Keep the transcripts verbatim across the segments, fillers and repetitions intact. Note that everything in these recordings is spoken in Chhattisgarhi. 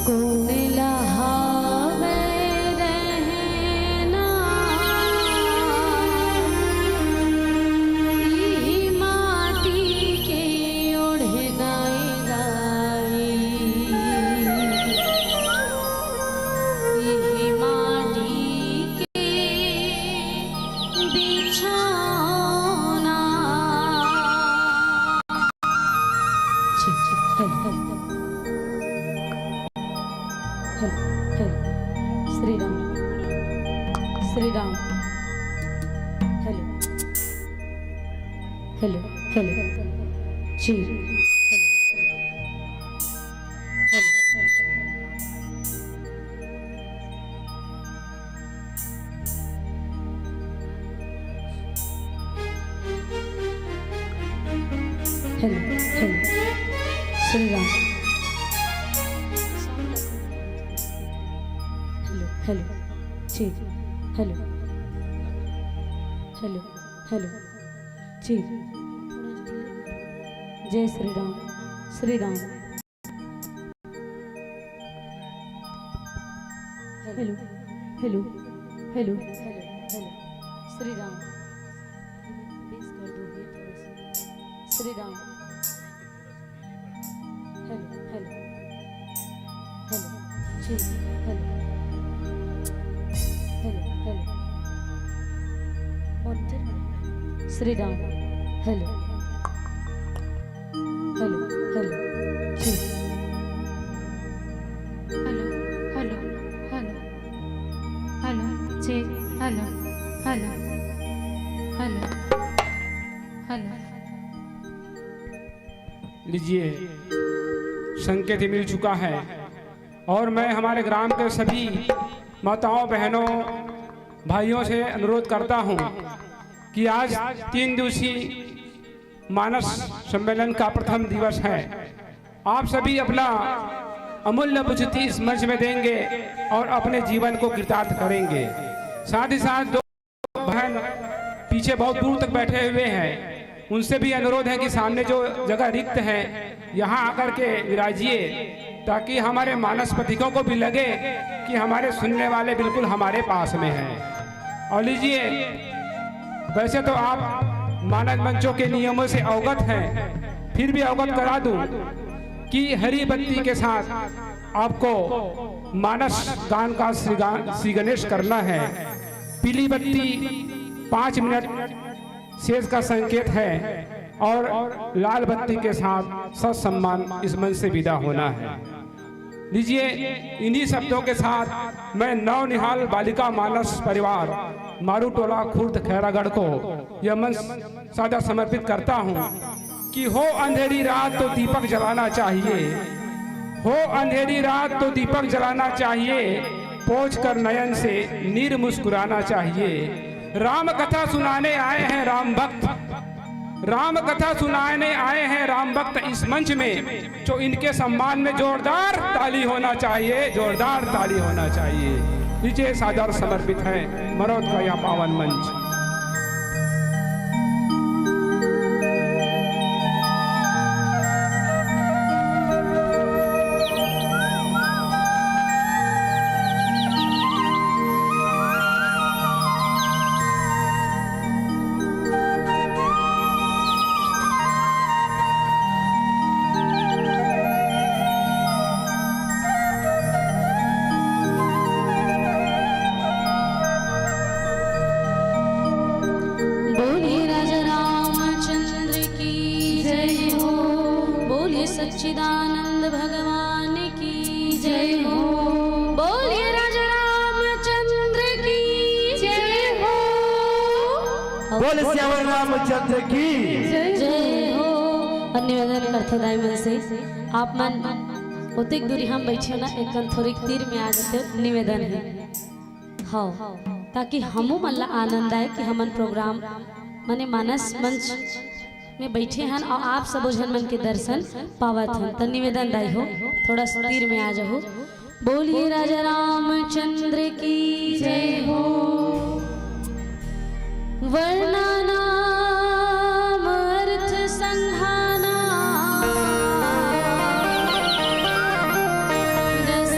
कोन ला हवय रहना इही माटी के ओढ़ना ए दाई, इही माटी के बिछौना। ठीक, ठीक, hello, hello. Hello, hello. Shri Ram, Shri Ram. Hello, hello, hello. जी, hello, hello. Hello, hello. Shri Ram. Hello, hello. जी, हेलो। Hello, hello. जी। जय Shri Ram. Shri Ram. Hello, hello, hello, hello, hello. Shri Ram. Bass कर दो ये थोड़ा सा। Shri Ram. Hello, hello, hello, जी, hello, hello, hello. Shri Ram. Hello, hello, hello, जी। हेलो, हेलो, हेलो, हेलो, जी, हेलो, हेलो, हेलो। लीजिए, संकेत मिल चुका है और मैं हमारे ग्राम के सभी माताओं, बहनों, भाइयों से अनुरोध करता हूँ कि आज तीन दिवसीय मानस सम्मेलन का प्रथम दिवस है। आप सभी अपना अमूल्य उपस्थिति इस मंच में देंगे और अपने जीवन को कृतार्थ करेंगे। साथ ही साथ दो बहन पीछे बहुत दूर तक बैठे हुए हैं, उनसे भी अनुरोध है कि सामने जो जगह रिक्त है, यहाँ आकर के विराजिए, ताकि हमारे मानस पथिकों को भी लगे कि हमारे सुनने वाले बिल्कुल हमारे पास में हैं। और लीजिए, वैसे तो आप मानस मंचों के नियमों से अवगत हैं, फिर भी अवगत करा दूं कि हरी बत्ती के साथ आपको मानस गान का श्रीगा-, श्री गणेश करना है। पीली बत्ती पाँच मिनट शेष का संकेत है और लाल बत्ती के साथ ससम्मान इस मंच से विदा होना है। लीजिए, इन्हीं शब्दों के साथ मैं नौनिहाल बालिका मानस परिवार मारू टोला खुर्द खैरागढ़ को यह मंच साझा समर्पित करता हूँ कि हो अंधेरी रात तो दीपक जलाना चाहिए, हो अंधेरी रात तो दीपक जलाना चाहिए, पोंछ कर नयन से नीर मुस्कुराना चाहिए। राम कथा सुनाने आए हैं राम भक्त, राम कथा सुनाने आए हैं राम भक्त इस मंच में, जो इनके सम्मान में जोरदार ताली होना चाहिए, जोरदार ताली होना चाहिए। लीजिए, सादर समर्पित है मनोज का यह पावन मंच। बोलिए राजा रामचंद्र की जय हो, बोलिए सच्चिदानंद भगवान की जय हो, बोलिए राजा रामचंद्र की जय हो। बोल श्याम रामचंद्र की जय हो। और निवेदन करथो दाई मन से, आप मन ओतेक दूरी हम बैठे ना, एक कन थोड़ी तीर में आ जाते, निवेदन है। हाँ, ताकि हमू मन ला आनंद आए कि हमन प्रोग्राम माने मानस मंच में बैठे हन और आप सबो झन मन के दर्शन पावत हन। त निवेदन दाई हो, थोड़ा सा तीर में आ जाओ। बोलिए राजा रामचंद्र की जय हो। वर्णा नाम अर्थ संधाना, रस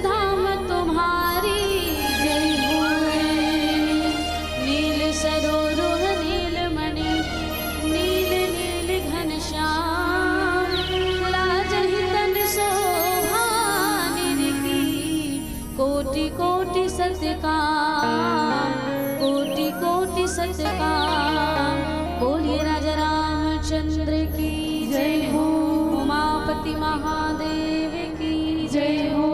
धाम तुम्हारी जय हो। नील सरोरुह नील मणि नील नील घनश्याम, लाजहि तन शोभा निरखी। कोटि कोटि सतकाम, कोटि कोटि सतकाम। बोलिए राजा रामचंद्र की जय हो, उमापति महादेव की जय हो।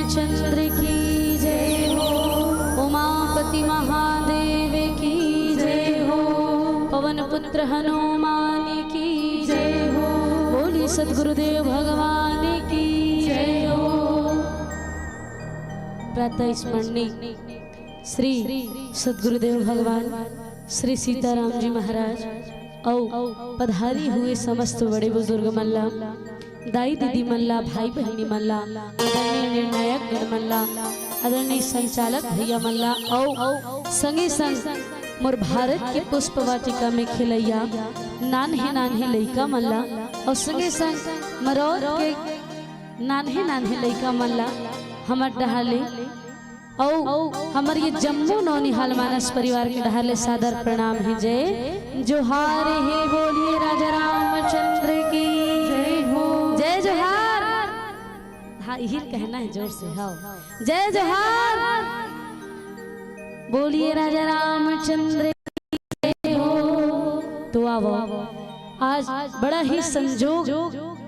रामचंद्र की जय हो, उमापति महादेव की जय हो, पवन पुत्र हनुमान की जय हो, बोली सतगुरुदेव भगवान की जय हो। प्रातः स्मरणीय श्री सतगुरुदेव भगवान, श्री सीताराम जी महाराज अउ पधारी हुए समस्त बड़े बुजुर्ग मन ला दाई दीदी मन ला, भाई बहिनी मन ला, आदरणीय निर्णायक गण मन ला, आदरणीय संचालक भैया मन ला, अउ संगे संग मोर भारत के पुष्प वाटिका में खेलैया नान्हे नान्हे लइका मन ला, अउ संगे संग मरौर के नान्हे नान्हे लइका मन ला हमर डहार ले अउ हमर ये जम्मो नौनिहाल मानस परिवार के डहार ले सादर प्रणाम हे। जय जोहार हे। बोलिए राजा रामचंद्र की जय हो। जय जोहार। हाँ, यही कहना है जोर से। हाँ, जय जोहार। बोलिए राजा रामचंद्र की जय हो। तो आवो, आज बड़ा ही संजोग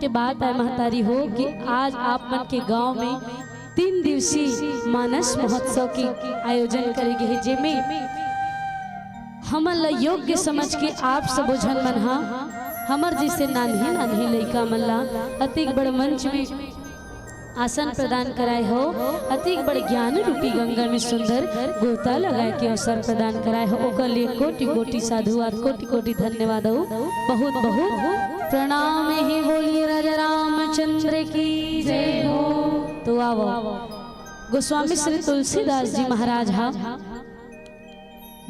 के बात आय महतारी हो कि आज आप मन के गांव में तीन दिवसीय मानस महोत्सव के आयोजन करे गे हे, जेमे हमन ला योग्य समझ के आप सबो झन मन हा हमर जैसे नान्हे नान्हे लइका मन ला अतिक बड़ मंच में आसन प्रदान कराए हो, अतिक बड़ ज्ञान रूपी गंगा में सुंदर गोता लगाए के अवसर प्रदान कराए हो, ओकर लिए कोटि कोटि साधुवाद, कोटि कोटि धन्यवाद हो, बहुत बहुत प्रणाम हे। बोलिए राजा रामचंद्र की जय हो। तो आवो, गोस्वामी श्री तुलसीदास जी महाराज हा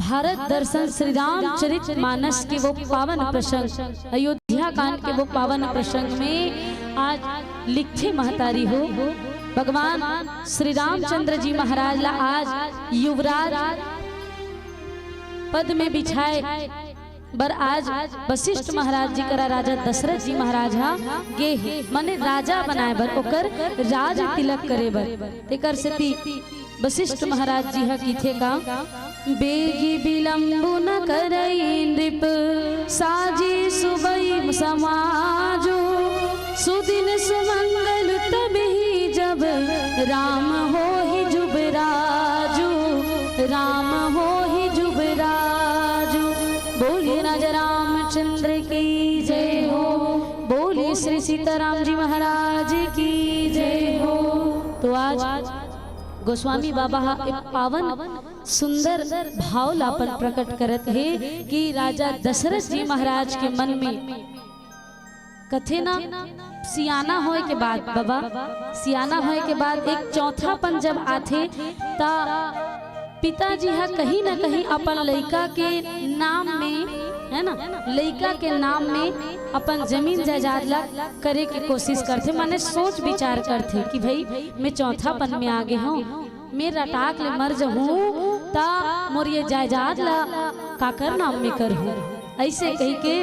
भारत दर्शन श्री रामचरित मानस के वो पावन प्रसंग, अयोध्या कांड के वो पावन प्रसंग में आज लिखथे महतारी हो, भगवान श्री रामचंद्र जी महाराज ला आज युवराज पद में बिछाए बर आज वशिष्ठ महाराज जी करा राजा दशरथ जी महाराज हा गे हे, माने राजा बनाए बर, ओकर राज तिलक करे बर। तेकर सेती वशिष्ठ महाराज जी हा किथे का, बेगी विलंब न करई नृप, साजे सुबई समाजो, सुदिन सुमंगल तब ही जब, राम होहि जुबराजु, राम होहि जुबराजु। बोलिए राजा रामचंद्र की जय हो, बोलिए श्री सीताराम जी महाराज की जय हो। तो आज गोस्वामी बाबा हा एक पावन सुंदर भाव ला अपन प्रकट करत हे कि राजा दशरथ जी महाराज के मन में कथे ना, सियाना होए के बाद, बाबा, सियाना होए के बाद एक चौथापन जब आथे, त पिताजी ह कहीं ना कहीं अपन लइका के नाम में, है ना, लइका के नाम में अपन जमीन जायदाद ला करे के कोशिश करथे, माने सोच विचार करथे कि भाई, मैं चौथापन में आ गे हूँ, मैं रटाक ले मर जहूँ, त मोर ये जायदाद ला काकर नाम में करहूँ। अइसे कहिके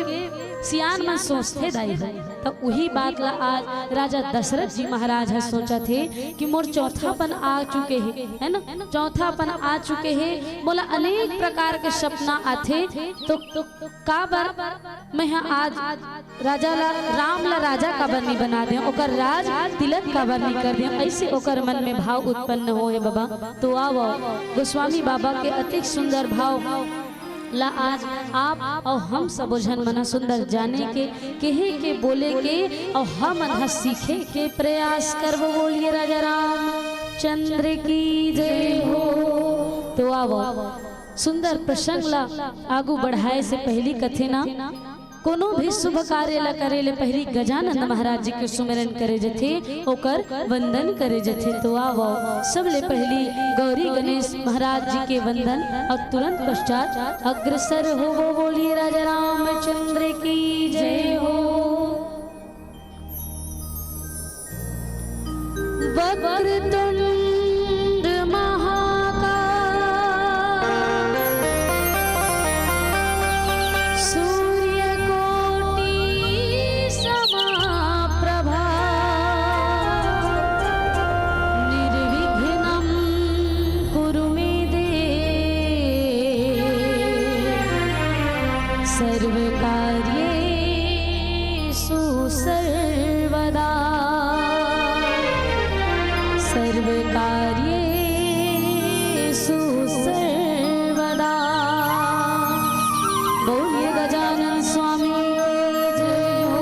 सियान मन सोचथे दाई हो। त उही बात ला आज राजा दशरथ जी महाराज ह सोचत हे कि मोर चौथापन आ चुके हे, है ना, चौथापन आ चुके हे, मोला अनेक प्रकार के सपना आथे, तो काबर मैं ह आज राजा ला, राम ला राजा काबर नहीं बना दें, ओकर राज तिलक काबर नहीं कर दें, अइसे ओकर मन में भाव उत्पन्न होए बाबा। तो आवो, गोस्वामी बाबा के अतिक सुंदर भाव ला आज आप अउ हम सबो झन मन ह सुंदर जाने के, केहे के, बोले के, अउ हमन ह सीखे के प्रयास करबो। बोलिए राजा रामचंद्र की जय हो। तो आवो, सुंदर प्रसंग ला आगू बढ़ाए से पहली कथे ना, कोनो भी शुभ कार्य ला करे ले पहली गजानंद महाराज जी के सुमिरन करे जथे, ओकर वंदन करे जथे। तो आवो, सबले पहली गौरी गणेश महाराज जी के वंदन अउ तुरंत पश्चात अग्रसर होवो। बोलिए राजा रामचंद्र की जय हो। वक्रतुंड महाकाय, सूर्यकोटि समाप्रभा, निर्विघ्नं कुरु मे देव, सर्वकार्येषु सर्वदा, सर्वकार्येषु सर्वदा। बोलिए गजानन स्वामी की जय हो।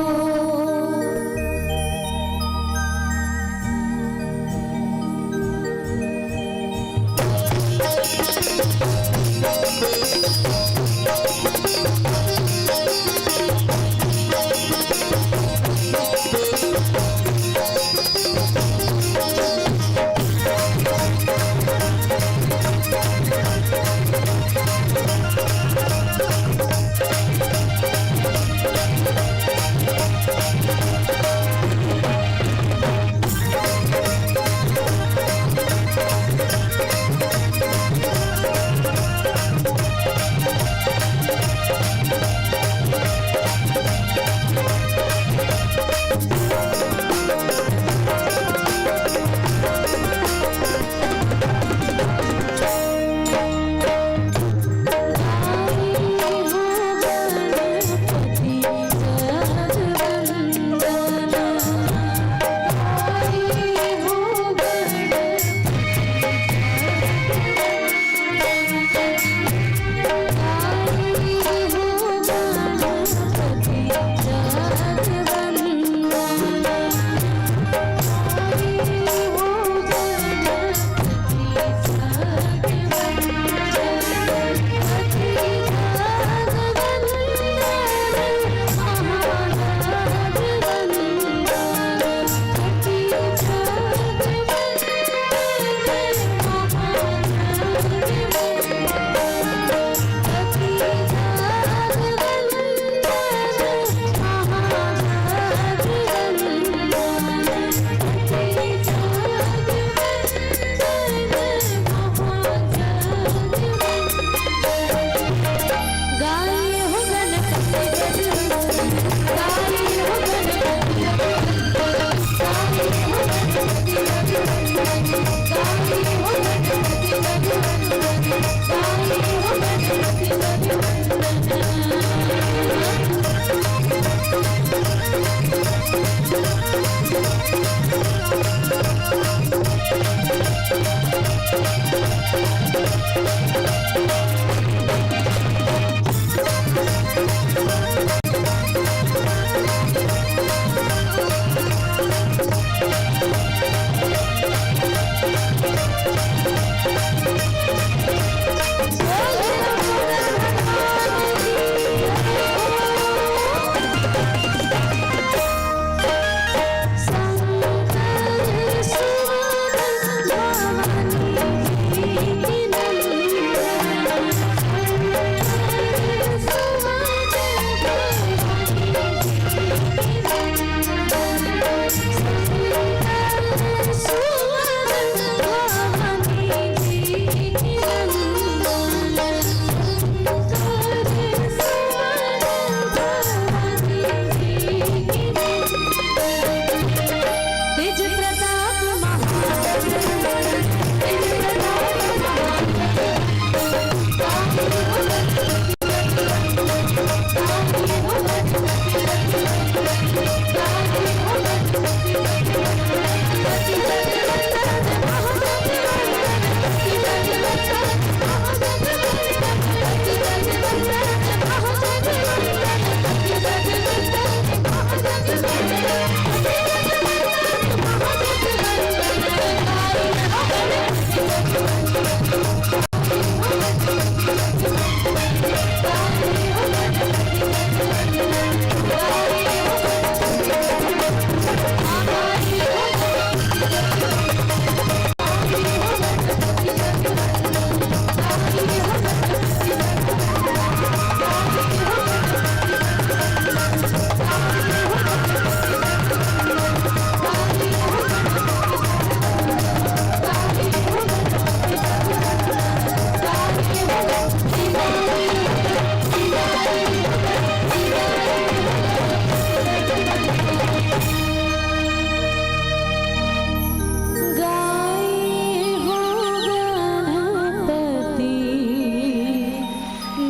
गाए हो गणपति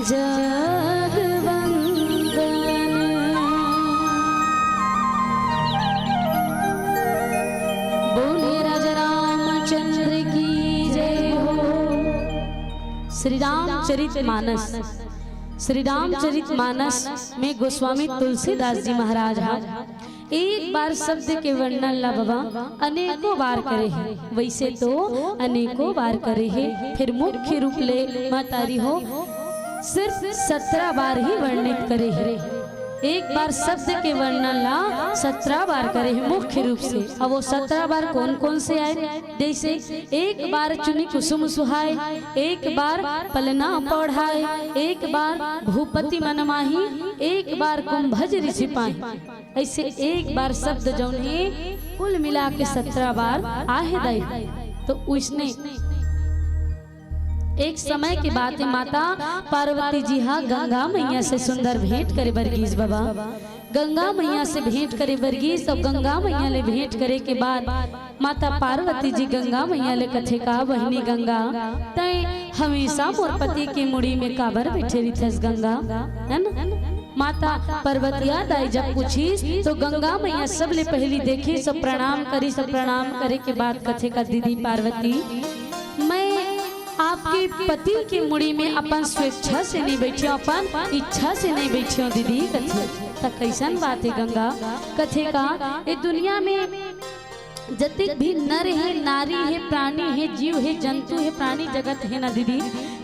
जग वंदन। बोलिए राजा रामचंद्र की जय हो। श्री रामचरित मानस, श्री रामचरित मानस में गोस्वामी तुलसीदास जी महाराज ह एक बार शब्द के वर्णन ला बबा अनेकों बार करे हे, वैसे तो अनेकों बार करे हे, फिर मुख्य रूप ले महतारी हो सिर्फ सत्रह बार ही वर्णित करे हे। एक बार शब्द के वर्णन ला सत्रह बार करे हे मुख्य रूप से। अब वो सत्रह बार कौन कौन से आए, जैसे एक बार चुनी कुसुम सुहाए, एक बार पलना पौढ़ाए, एक बार भूपति मन माही, एक बार कुंभज ऋषि पाही। ऐसे एक बार शब्द जौन हे कुल मिला के सत्रह बार आहे दाई। तो उसने एक समय के बात हे, माता पार्वती जी हा गंगा मैया से सुंदर भेंट करे बर गीस बबा। गंगा मैया से भेंट करे बर गीस, तो गंगा मैया ले भेंट करे के बाद माता पार्वती जी गंगा मैया ले कथे का, बहिनी गंगा, तैं हमेशा मोर पति के मुड़ी में काबर बैठे रहिथस गंगा, है ना? माता पार्वतिया दाई जब पूछिस तो गंगा मैया सबले पहली देखिस, सब प्रणाम करिस, सब प्रणाम करे के बाद कथे का, दीदी पार्वती, मैं आपके पति के मुड़ी में अपन स्वेच्छा से नहीं बैठी हूँ, अपन इच्छा से नहीं बैठी हूँ दीदी। कथे त कैसन बात हे गंगा? कथे का, ये दुनिया में जतिक भी नर हे, नारी हे, प्राणी हे, जीव हे, जंतु हे, प्राणी जगत हे ना दीदी,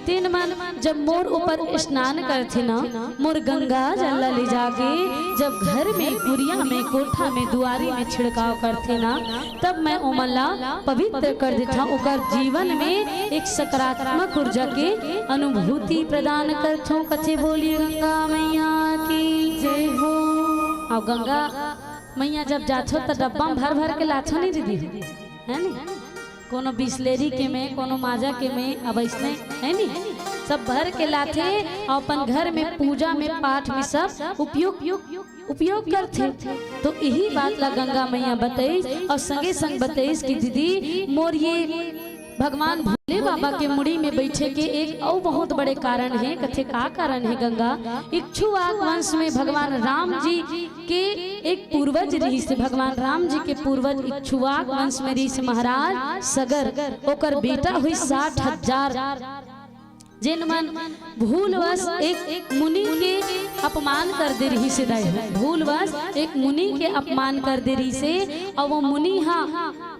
तेन मन जब मोर ऊपर स्नान करथे ना, मोर गंगा जल ला ले जाके जब घर में, कुरिया में, कोठा में, दुआरी में छिड़काव करथे ना, तब मैं ओमन ला पवित्र कर देथव, ओकर जीवन में एक सकारात्मक ऊर्जा के अनुभूति प्रदान करथव। कथे बोलिए गंगा मैया की जय हो। अउ गंगा मैया जब जाथो त डब्बा में भर भर के लाथो नहीं दीदी, है नी? कोनो बिसलेरी के में, कोनो माजा के में, अब ऐसने है नी, सब भर के लाथे अउ अपन घर में पूजा में, पाठ में सब उपयोग, उपयोग करथे। तो यही बात ला गंगा मैया बताइस अउ संगे संग बताइस कि दीदी मोर ये भगवान भोले भोले बाबा के मुड़ी में बइठे के एक अउ बहुत बड़े कारण हे। कथे का कारण हे गंगा? इक्ष्वाक वंश में भगवान राम जी के एक पूर्वज रिहिस हे। भगवान राम जी के पूर्वज इक्ष्वाक वंश में रिहिस हे महाराज सगर। ओकर बेटा होइस साठ हजार। जेन मन भूलवश एक मुनि के अपमान कर दे रिहिस हे दाई हो, भूलवश एक मुनि के अपमान कर दे रिहिस हे, अउ वो मुनि हा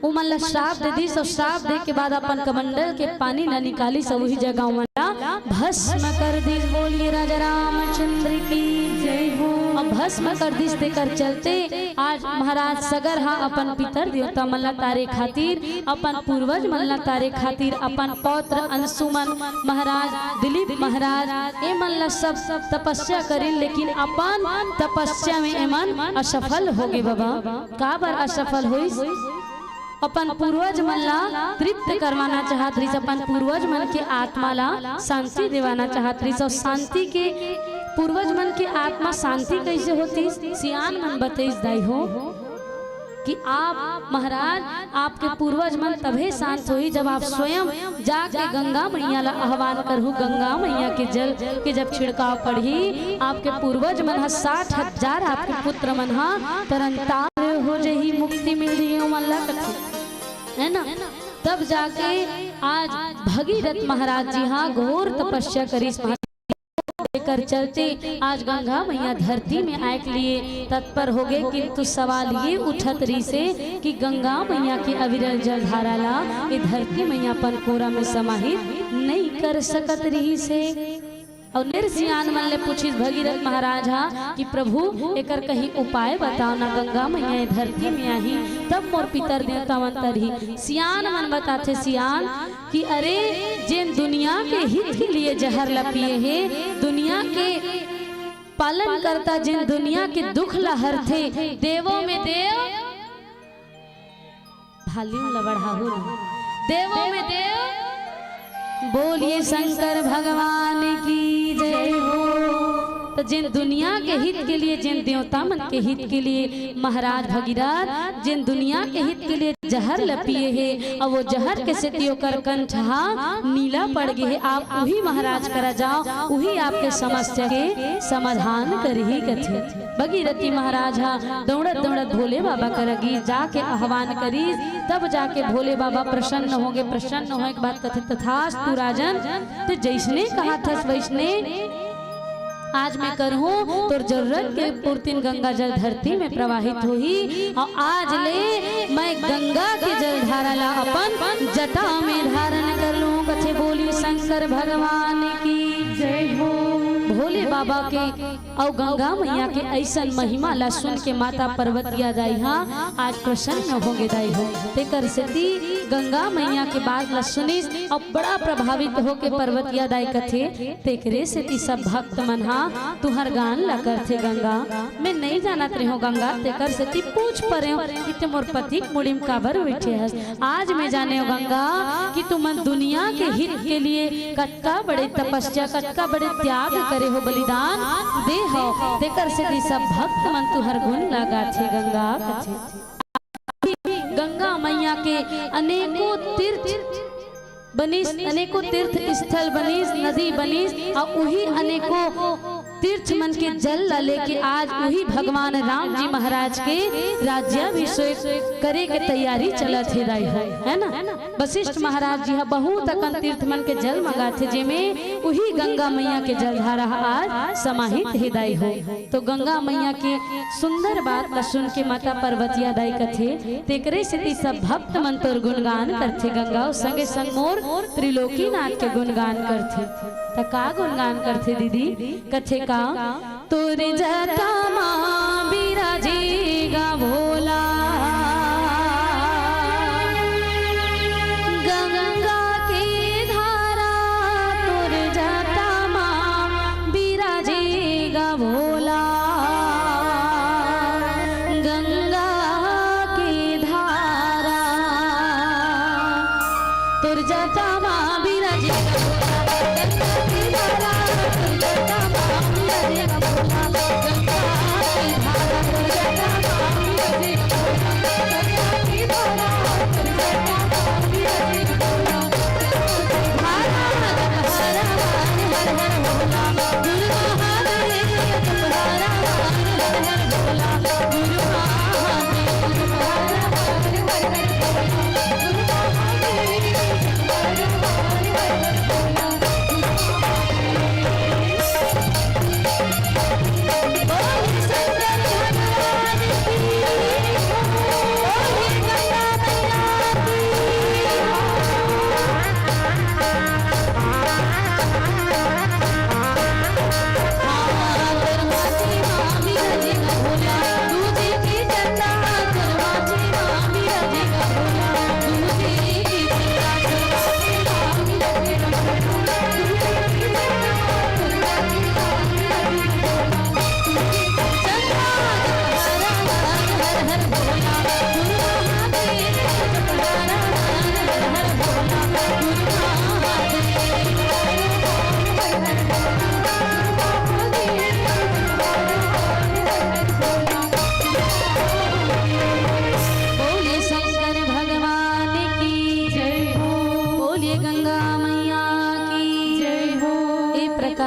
ओमन ला श्राप दे दिस, अउ श्राप दे के बाद अपन कमंडल के पानी ला निकालिस, अउ उही जगह ओमन ला भस्म कर दिस। बोलिए राजा रामचंद्र की जय हो। अब भस्म कर दिस, तेकर चलते आज महाराज सगर हा अपन पितर देवता मन ला तारे खातिर, अपन पूर्वज मन ला तारे खातिर, अपन पौत्र अंशुमन महाराज, दिलीप महाराज, ए मन ला सब तपस्या करिन, लेकिन अपन तपस्या में एमन असफल हो गे बाबा। काबर असफल होइस? अपन पूर्वज मन ला तृप्त करवाना चाहत रहिस, अपन पूर्वज मन के आत्मा ला शांति देवाना चाहत रहिस। अउ शांति के, पूर्वज मन के आत्मा शांति कइसे होतिस? सियान मन बतइस दाई हो कि आप महाराज, आपके पूर्वज मन तभे शांत होही जब आप स्वयं जाके गंगा मैया ला आह्वान करहू। गंगा मैया के जल के जब छिड़काव पड़ही, आपके पूर्वज मन ह साठ हजार, आपके पुत्र मन ह तरन तार हो जही, मुक्ति मिल जही ओमन ला कथे, है ना? तब जाके आज भगीरथ महाराज जी हा घोर तपस्या करिस महाराज। एकर चलते आज गंगा मैया धरती में आए के लिए तत्पर हो गे, किंतु सवाल ये उठत रहिसे कि गंगा मैया के अविरल जलधारा ला ये धरती मैया अपन कोरा में समाहित नहीं कर सकत रहिसे। अउ निरसियान मन ले पूछिस भगीरथ महाराज हा कि प्रभु, एकर कहीं उपाय बताव ना, गंगा मैया ये धरती में आही तब मोर पितर देवता मन तरही। सियान मन बताथे सियान कि अरे, जेन दुनिया के हित के लिए जहर ला पिए हे, दुनिया के पालन करता, जेन दुनिया के दुख ला हरथे, देवों में देव, volume ला बढ़ाहू ना, देवों में देव, बोलिए शंकर भगवान की जय हो। तो जेन दुनिया के हित के लिए, जेन देवता मन के हित के लिए महाराज भगीरथ जेन दुनिया के हित के लिए जहर ल पिए हे, अउ वो जहर के सेती ओकर कंठ हा नीला पड़ गे हे। आप उही महाराज करा जाओ, उही आपके समस्या के समाधान करही कथे। भगीरथी महाराज हा दौड़त दौड़त भोले बाबा करा गिस, जाके आह्वान करिस, तब जाके भोले बाबा प्रसन्न होगे। प्रसन्न होए के बाद कथे, तथास्तु राजन, ते जैसने कहा थस वैसने आज मैं करहूँ, तोर जरूरत के पूर्तिन गंगा जल धरती में प्रवाहित होही। अउ आज ले मैं गंगा के जलधारा ला अपन जटा में धारण कर लूं। कथे बोली शंकर भगवान की जय हो। भोले बाबा के अउ गंगा मैया के ऐसन महिमा ला सुन के माता पार्वतिया दाई हा आज प्रसन्न होगे दाई हो। तेकर सेती गंगा मैया के बात ला सुनिस अउ बड़ा प्रभावित होके पार्वतिया दाई कथे, तेकरे सेती सब भक्त मन हा तुंहर गान ला करथे गंगा। मैं नइ जानत रेहों गंगा, तेकर सेती पूछ परेंव कि ते मोर पति के मुड़ी म काबर बइठे हस। आज मैं जानेंव गंगा कि तुमन दुनिया के हित के लिए कतका बड़े तपस्या, कतका बड़े त्याग करे हो, बलिदान दे हो, तेकर सेती सब भक्त मन तुंहर गुन ला गाथे गंगा कथे। गंगा मैया के अनेकों तीर्थ बनिस, अनेकों तीर्थ स्थल बनिस, नदी बनिस, अउ उही अनेकों तीर्थ मन के जल ला लेके आज उही भगवान राम जी महाराज के राज्याभिषेक करे के तैयारी चलत हे दाई हो, है ना? वशिष्ठ महाराज जी हा बहुत अकन तीर्थ मन के जल मंगाथे, जेमे उही गंगा मैया के जलधारा हा आज समाहित हे दाई हो। तो गंगा मैया के सुंदर बात ला सुन के माता पार्वतिया दाई कथे, तेकरे सेती सब भक्त मन तोर गुणगान करथे गंगा, अउ संगे संग मोर त्रिलोकीनाथ के गुणगान करथे। त का गुणगान करथे दीदी? कथे का, तोर जटा मा बिराजे गा भोला, गंगा के धारा तोर जटा मा बिराजे गा भोला, गंगा के धारा तोर जटा मा बिराजे गा भोला, गंगा के धारा तोर जटा मा बिराजे गा भोला, गंगा के धारा तोर जटा मा बिराजे गा भोला, गंगा के धारा तोर जटा मा बिराजे गा भोला।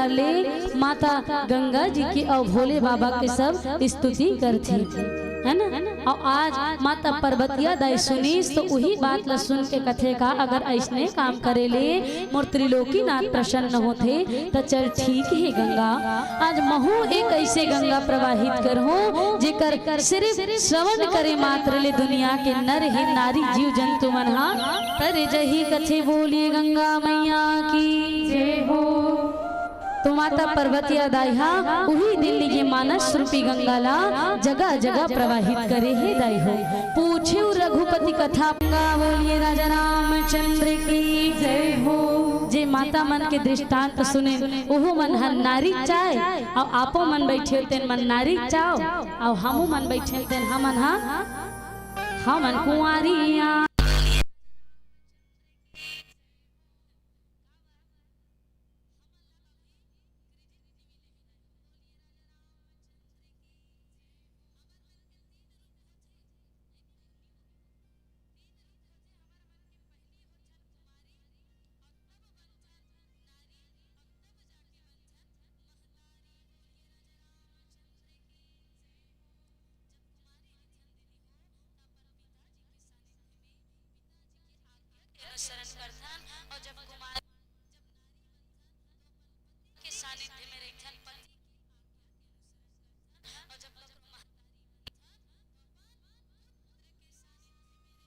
ले माता गंगा जी के अउ भोले बाबा के सब स्तुति करथे, है ना? अउ आज माता पर्वतिया दाई सुनिस तो उही बात ला सुन के कथे का, अगर अइसने काम करे ले मोर त्रिलोकीनाथ प्रसन्न होथे त चल ठीक हे गंगा, आज महू एक अइसे गंगा प्रवाहित करहूं जेकर सिरिफ श्रवण करे मात्र ले दुनिया के नर हे नारी जीव जंतु मन हा तर जही कथे। बोलिए गंगा मैया की जय हो। तो माता पर्वतिया दाई हा उही दिन ले ये मानस रूपी गंगा ला जगह जगह प्रवाहित करे हे दाई हो। पूछे रघुपति कथा गंगा, बोलिए राजा रामचंद्र की जय हो। जे माता मन के दृष्टांत सुने, ओहू मन ह नारी चाय, अउ आपो मन बैठे तेन मन नारी चाव, अउ हमू मन बैठे तेन हमन ह, हमन कुंवारिया। अनुसरण करथन, अउ जब कुमार के सानिध्य में रहिथन, पति के आज्ञा के अनुसरण करथन, अउ जब ककरो महतारी बनथन, तो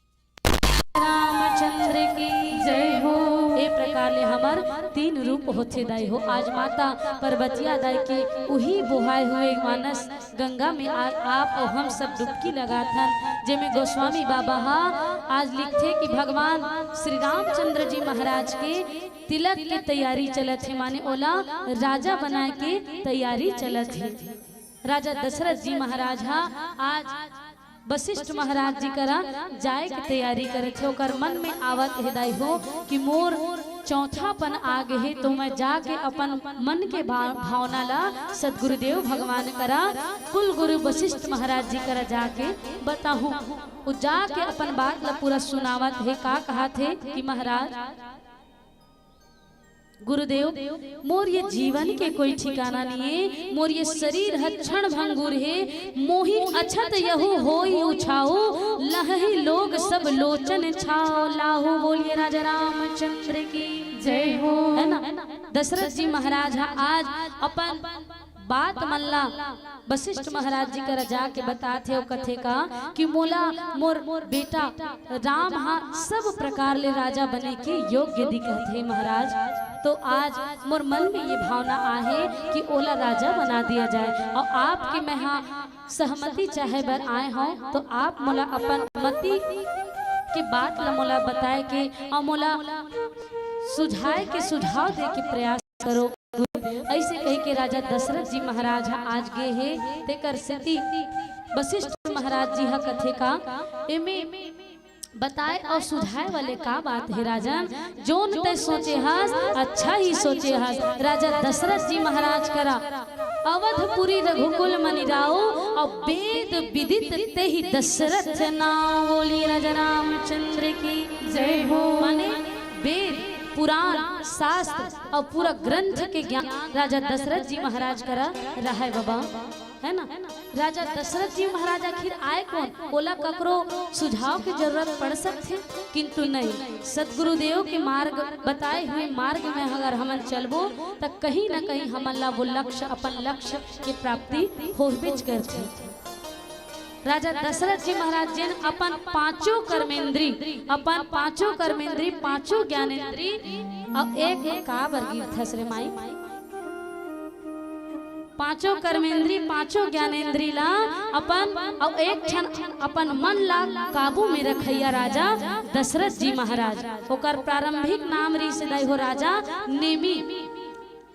अपन पुत्र के सानिध्य में रहिथन। रामचंद्र की जय हो। ए प्रकार ले हमर तीन रूप होथे दाई हो। आज माता पर्वतिया दाई के उही बोहाए हुए मानस गंगा में आज आप अउ हम सब डुबकी लगाथन, जेमे गोस्वामी बाबा हा आज लिखथे कि भगवान श्री रामचंद्र जी महाराज के तिलक के तैयारी चलत हे, माने ओला राजा बनाए के तैयारी चलत हे। राजा दशरथ जी महाराज हा आज वशिष्ठ महाराज जी करा जाए के तैयारी करत हे। ओकर मन में आवत हे दाई हो कि मोर चौथापन आ गे हे, तो मैं जाके अपन मन के भा-, भावना ला सदगुरुदेव भगवान करा, कुल गुरु वशिष्ठ महाराज जी करा जाके बताहूँ। वो जाके अपन बात ला पूरा सुनावत हे। का कहत हे कि महाराज, गुरुदेव, मोर ये जीवन के कोई ठिकाना नइ हे, मोर ये शरीर ह क्षण भंगुर हे, मोहि अछत यहु होइ उछाहु, लहहि लोग सब लोचन छाव लाहु। बोलिए राजा रामचंद्र की जय हो। है ना? दशरथ जी महाराज ह आज अपन बात मन ला वशिष्ठ महाराज जी करा जाके बतात हे अउ कथे का कि मोला मोर बेटा राम हा सब प्रकार ले राजा बने के योग्य दिखत हे महाराज। तो आज मोर मन में ये भावना आहे कि ओला राजा बना दिया जाए अउ आपके मैं हा सहमति चाहे बर आए हौं, तो आप मोला अपन मति के बात ला मोला बताए के अउ मोला सुझाए के सुझाव दे के प्रयास करो। अइसे कहिके राजा दशरथ जी महाराज ह आज गे हे, तेकर सेती वशिष्ठ महाराज जी ह कथे का, एमे बताए अउ सुझाए वाले का बात हे राजन? जोन तै सोचे हस, अच्छा ही सोचे हस। राजा दशरथ जी महाराज करा अवधपुरी रघुकुल मनि राउ, अउ वेद विदित तेहि दशरथ नाउ। बोली राजा रामचंद्र की जय हो। माने वेद, पुराण, शास्त्र अउ पूरा ग्रंथ के ज्ञान राजा दशरथ जी महाराज करा रहय बाबा, है ना? राजा दशरथ जी महाराज आखिर आए कोन? ओला ककरो सुझाव के जरूरत पड़ सकथे, किंतु नहीं, सदगुरुदेव के मार्ग बताए हुए मार्ग में अगर हमन चलबो, त कहीं न कहीं हमन ला वो लक्ष्य, अपन लक्ष्य के प्राप्ति होबेच करथे। राजा दशरथ जी महाराज जेन अपन पांचों कर्मेंद्री, अपन पांचों कर्मेंद्री, पांचों ज्ञानेंद्री, अउ एक में का बर गिरथस रे माई? पांचों कर्मेंद्री, पांचों ज्ञानेंद्री ला अपन, अउ एक ठन अपन मन ला काबू में रखइया राजा दशरथ जी महाराज। ओकर प्रारंभिक नाम रिहिस दाई हो राजा नेमी।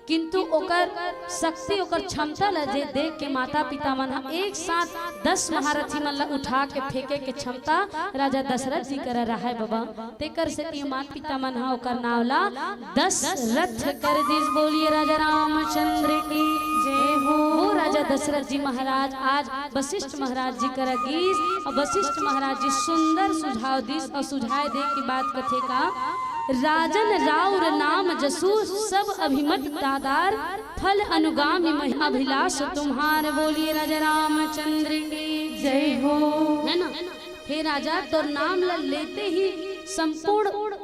किंतु ओकर शक्ति, ओकर क्षमता ल जे देख के माता पिता मन ह एक साथ दस महारथी मन ल उठा के फेंके के क्षमता राजा दशरथ जी करा रहय बबा। तेकर सेती माता पिता मन ह ओकर नाव ल दशरथ कर दिस। बोलिए राजा रामचंद्र की जय हो। वो राजा दशरथ जी महाराज आज वशिष्ठ महाराज जी करा गिस अउ वशिष्ठ महाराज जी सुंदर सुझाव दिस अउ सुझाव दे के बात कथे का राजन राउर नाम जसु, सब अभिमत दादार, फल अनुगामी महि अभिलाष तुम्हार। बोलिए राजा रामचंद्र की जय हो। है ना? हे राजा, तोर नाम ल लेते ही संपूर्ण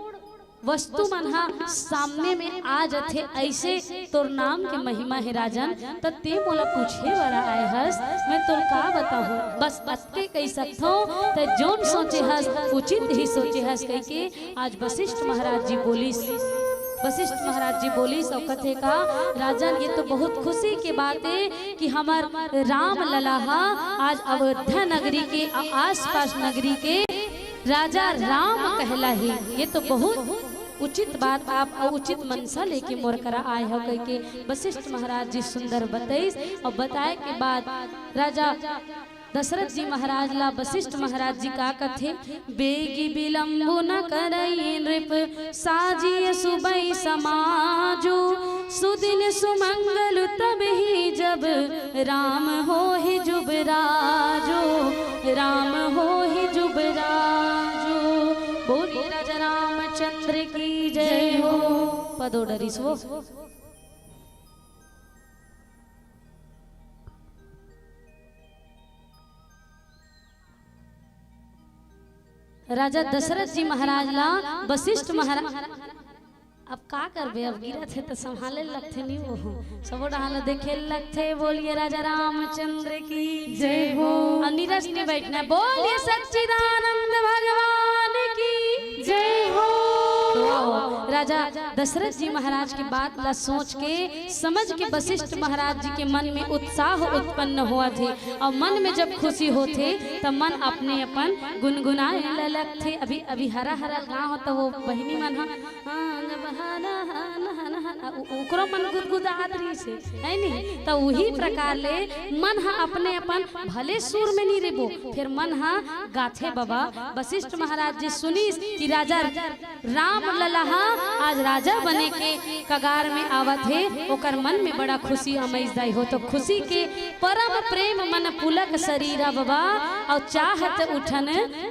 वस्तु मन ह सामने में आ जथे, ऐसे तोर नाम के महिमा हे राजन। त ते मोला पूछे बर आए हस, मैं तोर का बताहूँ, बस अतके कहि सकथों। त जोन सोचे हस, उचित ही सोचे हस, कहिके आज वशिष्ठ महाराज जी बोलिस। वशिष्ठ महाराज जी बोलिस अउ कथे का, राजन, ये तो बहुत खुशी के बात हे कि हमर राम लला हा आज अवध नगरी के, आ-, आसपास नगरी के राजा राम कहलाही। ये तो बहुत उचित बात आप अउ उचित मनसा लेके मोर करा आए हो, कहिके वशिष्ठ महाराज जी सुंदर बतइस। अउ बताए के बाद राजा दशरथ जी महाराज ला वशिष्ठ महाराज जी का कथे, बेगी विलंबु न करई नृप, साजिय सुबई समाजु, सुदिन सुमंगल तब ही जब, राम होहि जुबराजु, राम होहि जुबराजु। बोलिए राजा रामचंद्र की जय हो। पदो डरिस वो। राजा दशरथ जी महाराज ला वशिष्ठ महाराज, अब का करबे, अब गिरत हे त संभाले लगथे, नी वो सबो डहान ला देखे लगथे। बोलिए राजा रामचंद्र की जय हो। अउ नीरस नइ बैठना हे। बोलिए सच्चिदानंद भगवान की जय हो। तो राजा दशरथ जी महाराज के बात ला सोच के, समझ के वशिष्ठ महाराज जी के मन में उत्साह उत्पन्न होवत हे, अउ मन में जब खुशी होथे त मन अपने अपन गुनगुनाए ल लगथे। अभी, अभी हरा हरा गाँव हो त वो बहिनी मन ह, हाँ, जब हरा हरा हरा, उ-, ओकरो मन गुदगुदात रहिस हे, है नी? त उही प्रकार ले मन ह अपने अपन भले सुर में नी रेबो, फेर मन ह गाथे बाबा। वशिष्ठ महाराज जी सुनिस कि राजा राम लला हा आज राजा बने के कगार में आवत हे, ओकर मन में बड़ा खुशी अमैस दाई हो। तो खुशी के परम प्रेम मन पुलक शरीरा बाबा, अउ चाहत उठन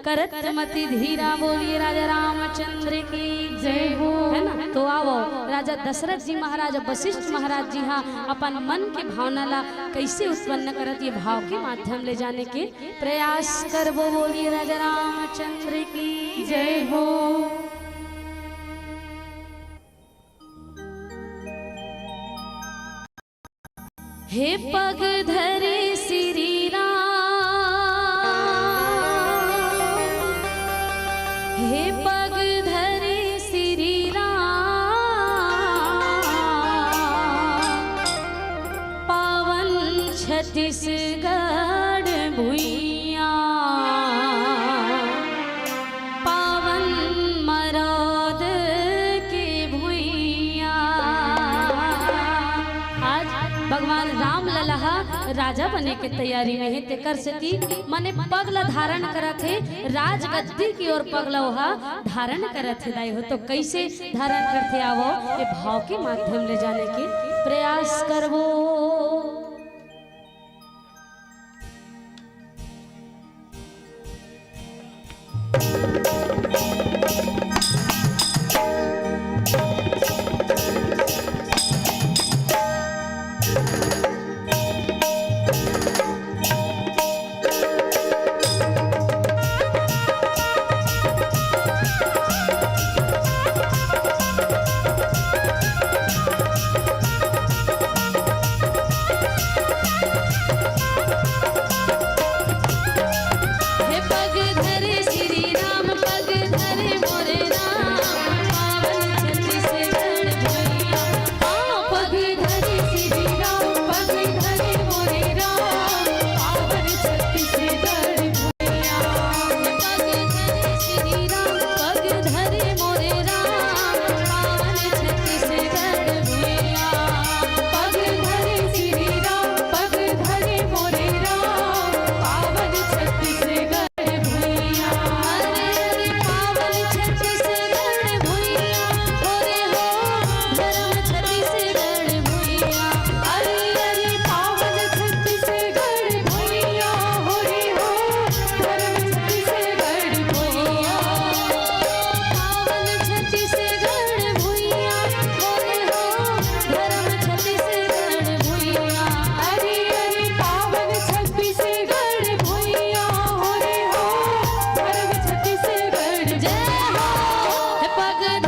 करत मति धीरा। बोलिए राजा रामचंद्र की जय हो। है ना? तो आवो, राजा दशरथ जी महाराज, वशिष्ठ महाराज जी हा अपन मन के भावना ला कैसे उत्पन्न करत, ये भाव के माध्यम ले जाने के प्रयास करबो। बोलिए राजा रामचंद्र की जय हो। हे पग धरे श्री राम, हे पग धरे श्री राम, पावन छत्तीसगढ़ भुइयां, पावन मरौद के भुइयां। आज भगवान राम लला हा राजा बने के तैयारी में हे, तेकर सेती मने पग ला धारण करत हे, राजगद्दी की ओर पग ला ओहा धारण करत हे दाई हो। तो कैसे धारण करथे, आवो, ये भाव के माध्यम ले जाने के प्रयास करबो।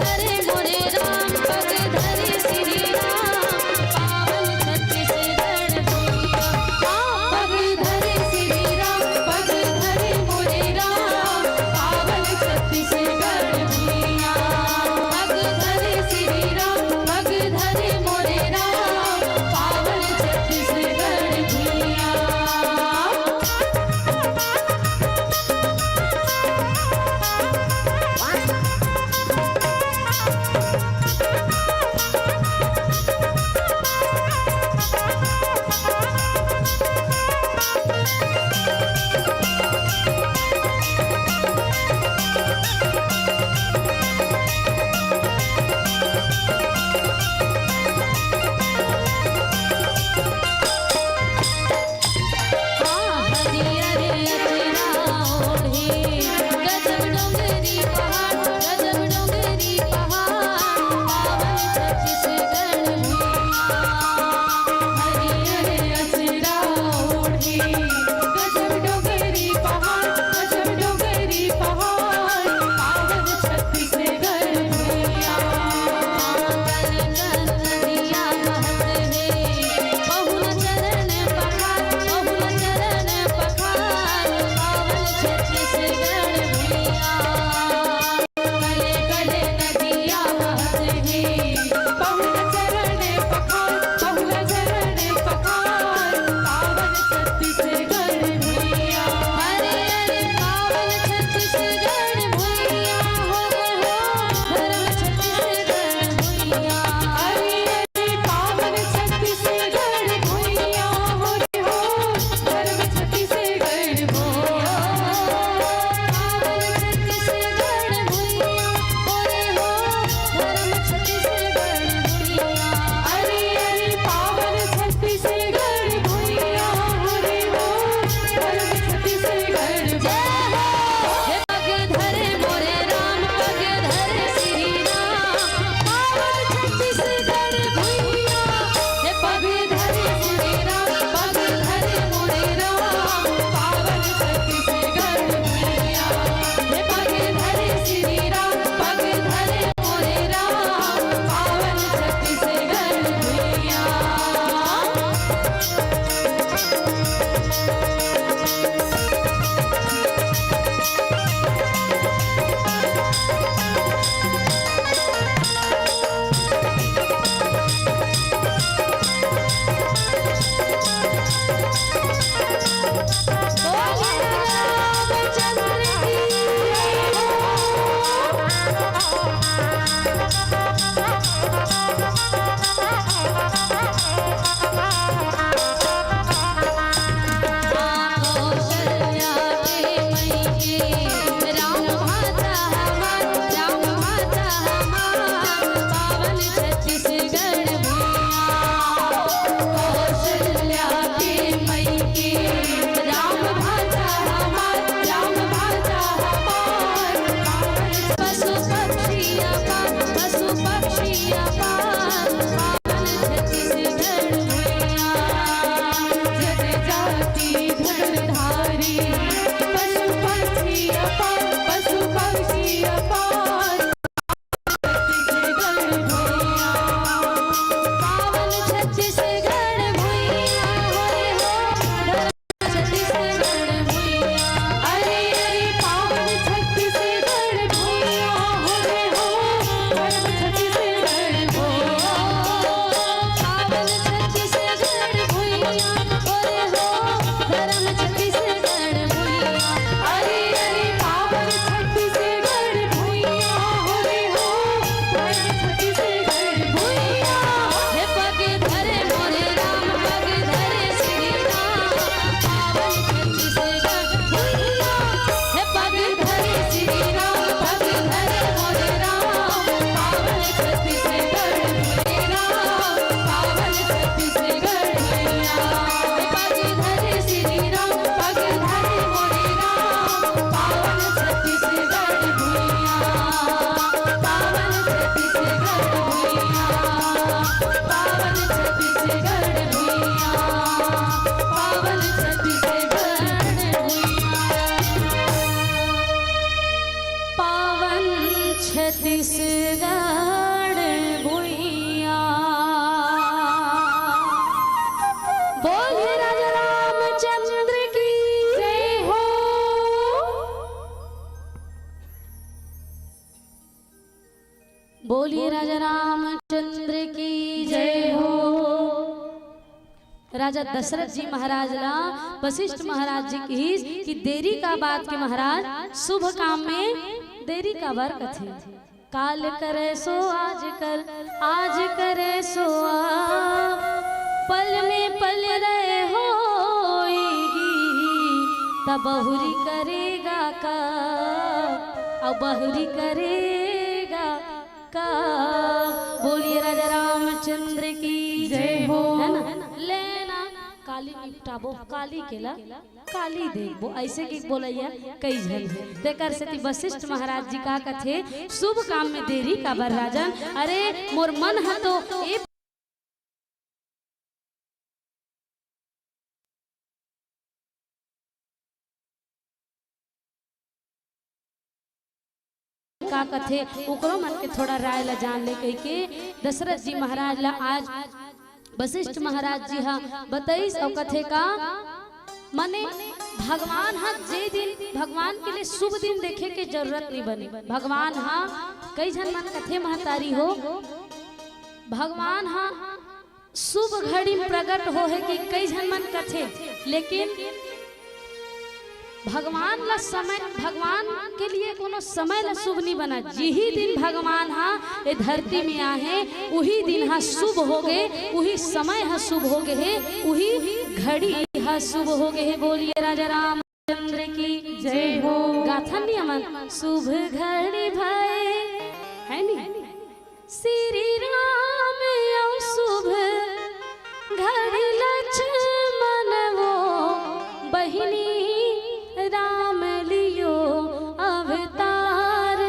धरे मोरे राम, पग धरे श्री राम, पावन छत्तीसगढ़ भुइयां। हाँ, पग धरे श्री राम, पग धरे मोरे राम, पावन छत्तीसगढ़ भुइयां। पग धरे श्री राम, पग धरे मोरे राम, पावन छत्तीसगढ़ भुइयां। बोलिए राजा रामचंद्र की जय हो। राजा दशरथ जी महाराज ला वशिष्ठ महाराज जी किहिस कि देरी का बात के महाराज, शुभ काम में देरी काबर कथे। काल करे सो आज कर, आज करे सो आ, पल में पल रहे होइगी, तब बहुरी करेगा का, अब बहुरी करेगा का। बोलिए राजा रामचंद्र की जय हो। है ना? लेना काली निपटाबो, काली केला काली देखबो, ऐसे के बोलैया कई झन हे। तेकर सेती वशिष्ठ महाराज जी का कथे, शुभ काम में देरी काबर राजन? अरे मोर मन ह तो ए का कथे, ओकरो मन के थोड़ा राय ला जान ले कहिके दशरथ जी महाराज ला आज वशिष्ठ महाराज जी हा बतईस। अउ कथे का, मने भगवान हा जे दिन भगवान के लिए शुभ दिन देखे के जरूरत नहीं बने। भगवान हा, कई झन मन कथे महतारी हो, भगवान हा शुभ घड़ी में प्रकट हो हे कि कई झन मन कथे, लेकिन भगवान ला समय, भगवान के लिए कोनो समय ला शुभ नहीं बना। जिही दिन भगवान हा ए धरती में आहे, उही दिन हा शुभ हो गए, उही समय हा शुभ हो गए हे, उही घड़ी हा शुभ हो गए हे। बोलिए राजा रामचंद्र की जय हो। गाथन नहीं हमन, शुभ घड़ी भए, है नी? श्री राम अउ शुभ घड़ी लक्ष्मण वो, बहिनी राम लियो अवतार,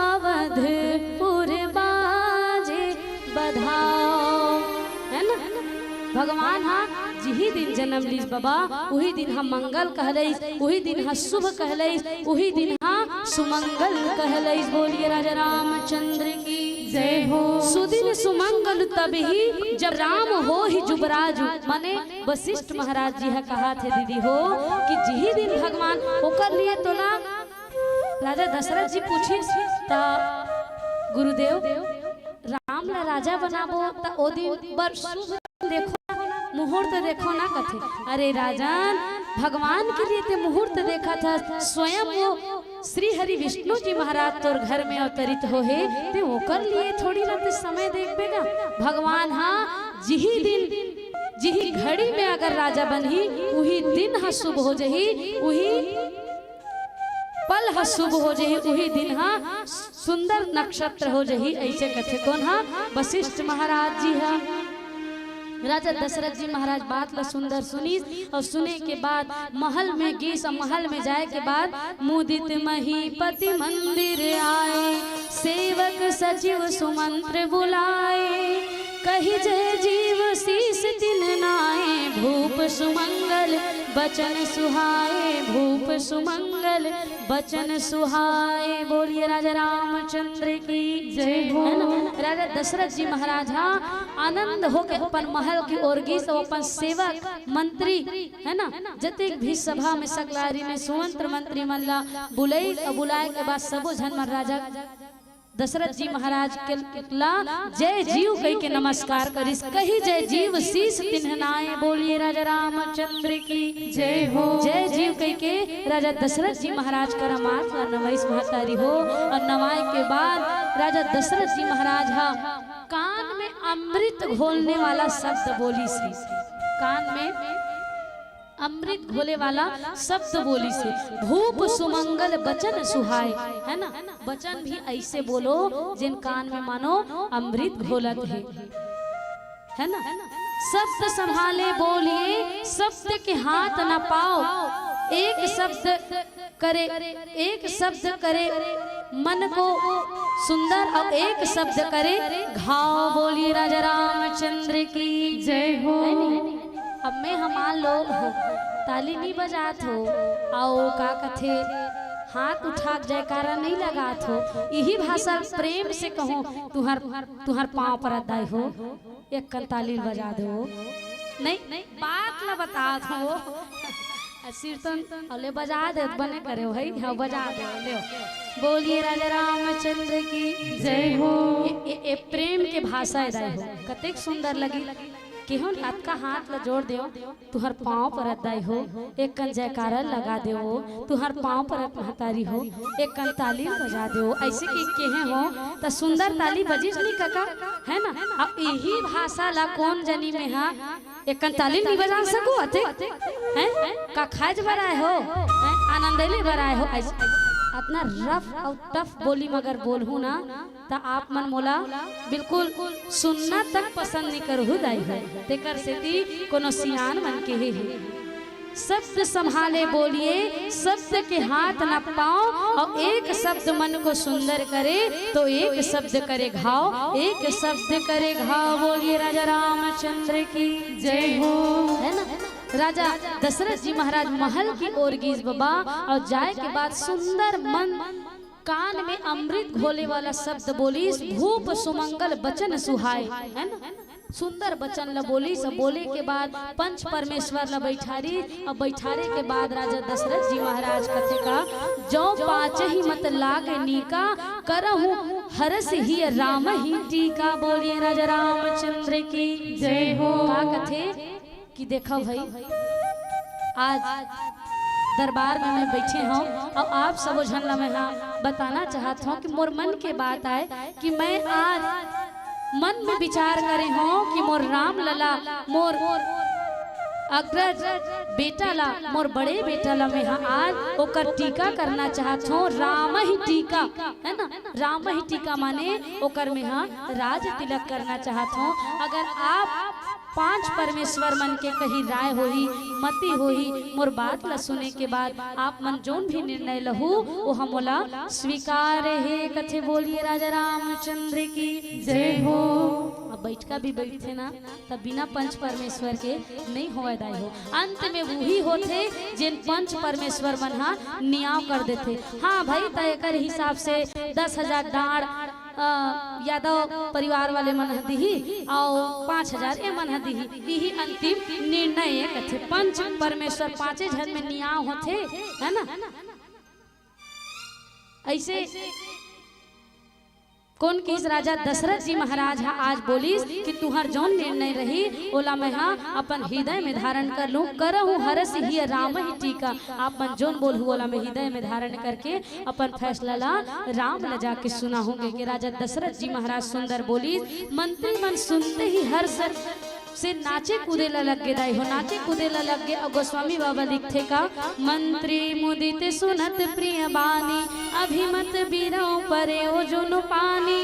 अवधपुर बाजे बधाओ। है ना? भगवान हा जिही दिन जन्म लीस बाबा, उही दिन हा मंगल कहलईस, उही दिन हा शुभ कहलईस, उही दिन हा सुमंगल कहलईस। बोलिए राजा रामचंद्र की जय हो। सुदिन सुमंगल तबही जब राम होही जुबराजु, माने वशिष्ठ महाराज जी हा कहाथे दीदी हो कि जिही दिन भगवान ओकर लिए तोला राजा दशरथ जी पूछिस त गुरुदेव राम ला राजा बनाबो त ओ दिन बर शुभ देखो ना, मुहूर्त देखो ना कथे। अरे राजन, भगवान के लिए ते मुहूर्त देखत हस, स्वयं वो श्री हरि विष्णु जी महाराज तोर घर में अवतरित हो हे, ते ओकर लिए थोड़ी ना ते समय देखबे ना। भगवान हा जिही दिन, जिही घड़ी में अगर राजा बनही, उही दिन हा शुभ हो जही, उही पल ह शुभ हो जही, उही दिन ह सुंदर नक्षत्र हो जही, अइसे कथे कोन ह? वशिष्ठ महाराज जी ह। राजा दशरथ जी महाराज बात ल सुंदर सुनिस अउ सुने के बाद महल में गीस अउ महल में जाए के बाद मुदित महीपति मंदिर आए, सेवक सचिव सुमंत्र बुलाए। कहि जय जीव शीस तिन्ह नाए, भूप सुमंगल बचन सुहाए, भूप सुमंगल बचन सुहाए। बोलिए राजा रामचंद्र की जय हो। है ना? राजा दशरथ जी महाराज ह आनंद होके अपन महल की ओर गीस अउ अपन सेवक मंत्री, है ना, जतेक भी सभा में सकलारी ने सुमंत्र मंत्री मन ला बुलई अउ बुलाए के बाद सबो झन मन राजा दशरथ जी महाराज के ला जय जीव कहि के नमस्कार करिस। कहि जय जीव शीस तिन्ह नाए, बोलिए राजा रामचंद्र की जय हो। जय जीव कहि के राजा दशरथ जी महाराज करा माथ ला नवाइस महतारी हो। अउ नवाए के बाद राजा दशरथ जी महाराज ह कान में अमृत घोलने वाला शब्द बोलिस हे। कान में अमृत घोले वाला शब्द बोलिस हे, भूप सुमंगल बचन सुहाए, है ना? वचन भी अइसे बोलो जेन कान में मानो अमृत घोलत हे, है ना? शब्द संभाले बोलिए, शब्द के हाथ न पाओ, एक शब्द करे, एक शब्द करे मन को सुंदर, अउ एक शब्द करे घाव। बोलिए राजा रामचंद्र की जय हो। है नी? अब मैं हमार लोग ताली नहीं बजात हो, अउ का कथे, हाथ उठा के जयकारा नहीं लगात हो। इही भाषा प्रेम से कहो, तुहर, तुहर पाँव परत दाई हो, एक कन ताली बजा दो। नहीं, बात ला बतात हो। आ सिरतन अउ ले बजा दे, बने करे हो, है? हाँ, बजा दे, ले। बोलिए राजा रामचंद्र की जय हो। ए, ए, ए प्रेम के भाषा ए दाई हो, कतेक सुंदर लगी। केहू अतका हाथ ला जोड़ देव, तुहर पाँव परत दाई हो, एक कन जयकारा लगा देवो, तुहर पाँव परत महतारी हो, एक कन ताली बजा देवो। ऐसे कि केहे हो त सुंदर ताली बजिस नी कका, है ना? अब यही भाषा ला कोन जनी में हा एक कन ताली नी बजा सको अते, हैं? का खाए बर आए हो, हैं? आनंद ले बर आए हो। ऐसे अतना रफ अउ टफ बोली मगर बोलहू ना, त आप मन मोला बिल्कुल सुनना तक पसंद नी करहू दाई हो। तेकर सेती कोनो सियान मन केहे हे, शब्द संभाले बोलिए, शब्द के हाथ न पाओ, और एक शब्द मन को सुंदर करे तो एक शब्द करे घाव, एक शब्द करे घाव। बोलिए राजा रामचंद्र की जय हो। है ना? राजा दशरथ जी महाराज महल की ओर गीस बबा, और जाए के बाद सुंदर मन कान में अमृत घोले वाला शब्द बोलिस, भूप सुमंगल बचन सुहाए, है ना? सुंदर बचन ला बोलिस, बोले के बाद पंच परमेश्वर ला बैठारी, अब बैठारे के बाद राजा दशरथ जी महाराज कथे का, "जो पाँच ही मत लाग नीका, करहु हरस ही राम ही टीका।" बोलिए राजा रामचंद्र की जय हो। का कथे कि देखो भाई, आज दरबार में मैं बैठे हूँ और आप सबो झन ला मैं हा बताना चाहत हूँ कि मोर मन के बात आए कि मैं आज मन में विचार करे हूँ कि मोर राम लला, मोर अग्रज बेटा ला, मोर बड़े बेटा ला मैं हा आज ओकर टीका करना चाहत हूँ। राम ही टीका, है ना? राम ही टीका माने ओकर मैं हा राज तिलक करना चाहत हूँ। अगर आप पांच परमेश्वर मन के कही राय होही, मति होही, मोर बात ला सुने के बाद आप मन जोन भी निर्णय लहू, ओह मोला स्वीकार हे। कथे बोलिए राजा रामचंद्र की जय हो। अब बैठका भी बैठथे ना, तब बिना पंच परमेश्वर के नहीं होवय दाई हो। अंत में वही होथे जेन पंच परमेश्वर मन हा नियाव कर देथे। हाँ भाई, त एकर हिसाब से दस हजार डांड़ अ, यादव परिवार वाले मन ह दिही, अउ पाँच हजार ए मन ह दिही। इही अंतिम निर्णय ए कथे। पंच परमेश्वर पाँचे झन में नियाव होथे, है ना? ऐसे कोन किस राजा दशरथ जी महाराज ह आज बोलिस कि तुहर जौन निर्णय रही, ओला मैं ह अपन हृदय में धारण कर लूं। करहु हरस हिय राम ही टीका। आप मन जौन बोलहु, ओला मैं हृदय में धारण करके अपन फैसला ला राम ला जाके सुनाहूं, कहिके राजा दशरथ जी महाराज सुंदर बोलिस। मंत्री मन सुनते ही हर्ष से नाचे कूदे ला लग गे दाई हो, नाचे कूदे ला लग गे। अउ गोस्वामी बाबा लिखथे का, "मंत्री मुदित सुनत प्रिय बानी, अभिमत बिरौ परे ओजुन पानी।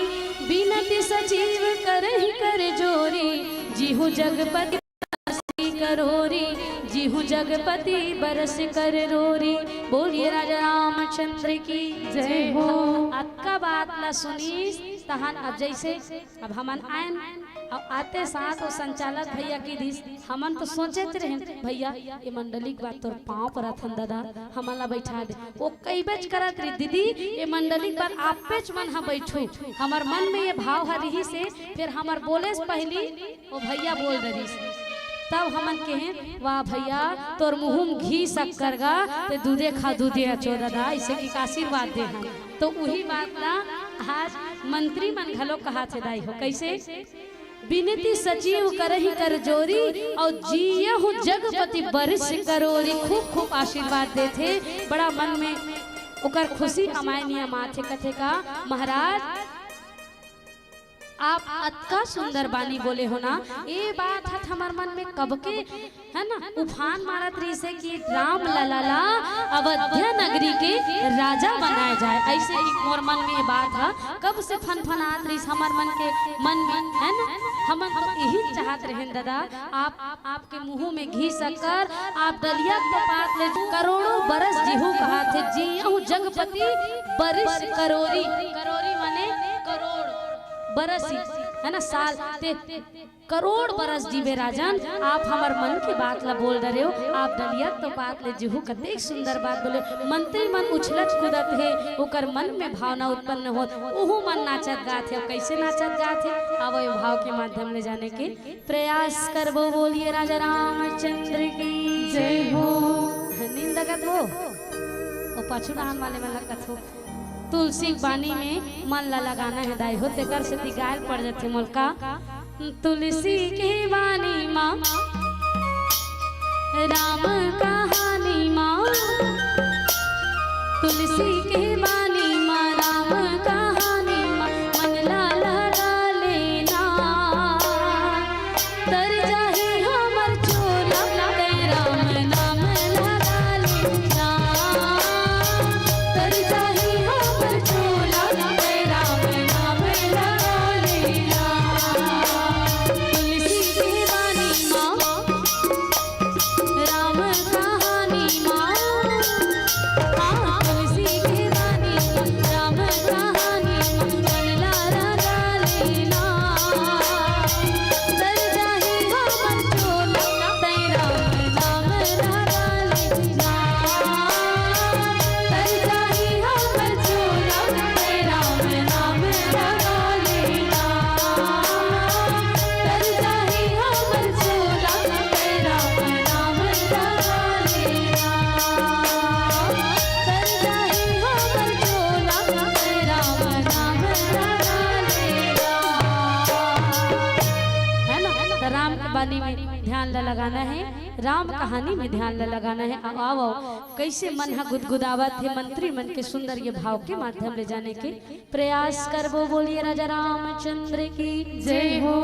बिनती सचिव करहि कर जोरी, जिहु जगपति बरसी करोरी, जिहु जगपति बरस कर रोरी।" बोलिए राजा रामचंद्र की जय हो। अतका बात ला सुनिस तहन अब जैसे अब हमन आयन अउ आते साथ वो संचालक भैया की दिस, हमन तो सोचत रहेन, "भैया, ये मंडली के बाद तोर पाँव परत हन दादा, हमन ला बैठा दे।" वो कई बज करत रही, "दीदी, ये मंडली के बाद आपेच मन ह बैठू।" हमर मन में ये भाव ह रही से, फिर हमर बोले से पहली वो भैया बोल रही से। तब हमन कहें, "वाह भैया, तोर मुँह में घी शक्कर गा, ते दूधे खा दूधे अचो दादा," ऐसे की आशीर्वाद दे हम। तो वही बात ला आज मंत्री मन घलो कहा थे दाई हो। कैसे? "बिनती सचिव करहि कर जोरी, अउ जियहु जगपति बरिस करोरी।" खूब खूब आशीर्वाद देथे, बड़ा मन में ओकर खुशी अमाय नहीं अमाथे। कथे का, "महाराज, आप अतका सुंदर बानी बोले हो ना, ए बात हत हमर मन में कब के है ना, उफान मारत रहिस हे कि राम लला ला अवध्या नगरी के राजा बनाए जाए।" ऐसे कि मोर मन में ये बात ह कब से फनफनात रहिस, हमर मन के मन में, है ना? हमन तो यही चाहत रहेन दादा, आप, आपके मुंह में घी शक्कर, आप डलिया के पात ले करोड़ों बरस जीहू कहाथे, जियहू जगपति बरिस करोरी, करोरी माने करोड़ बरस ही, है ना, साल ते करोड़ बरस जीवे राजन, आप हमर मन के बात ला बोल डरेव, आप डलिया तो बात ले जुहू कतेक सुंदर बात बोले। मंत्री मन उछलत कूदत हे, ओकर मन में भावना उत्पन्न होत, उहू मन नाचत गात हे। कैसे नाचत गात हे? आवो ये भाव के माध्यम ले जाने के प्रयास करबो। बोलिए राजा रामचंद्र की जय हो। नींद लगत हो, ओ पाछू डाहन वाले मन लगत हो। तुलसी के बानी में मन ला लगाना हे दाई हो, तेकर सेती गाय ल पड़ जाथे मोला का। तुलसी के बानी मा राम कहानी मा, तुलसी के बानी मा राम कहानी मा, मन ला लगा लेना। तर जाही हमर चोला, तै राम नाम लगा लेना। तर जाही हमर चोला, तै राम नाम लगा लेना। तुलसी के बानी मा राम कहानी मा, हाँ, तुलसी के बानी मा राम कहानी मा, मन ला लगा लेना। तर जाही हमर चोला, तै राम नाम लगा लेना। तर जाही हमर चोला, तै राम नाम लगा लेना। तर जाही हमर चोला, तै राम नाम लगा लेना। तर जाही हमर चोला, तै राम नाम लगा लेना। है ना? तो राम के बानी में ध्यान ला लगाना है, राम कहानी में ध्यान ला लगाना है। आओ, आओ, आओ। कैसे मन ह गुदगुदावत हे, मंत्री मन के सुंदर ये भाव के माध्यम ले जाने के प्रयास करबो। बोलिए राजा रामचंद्र की जय हो।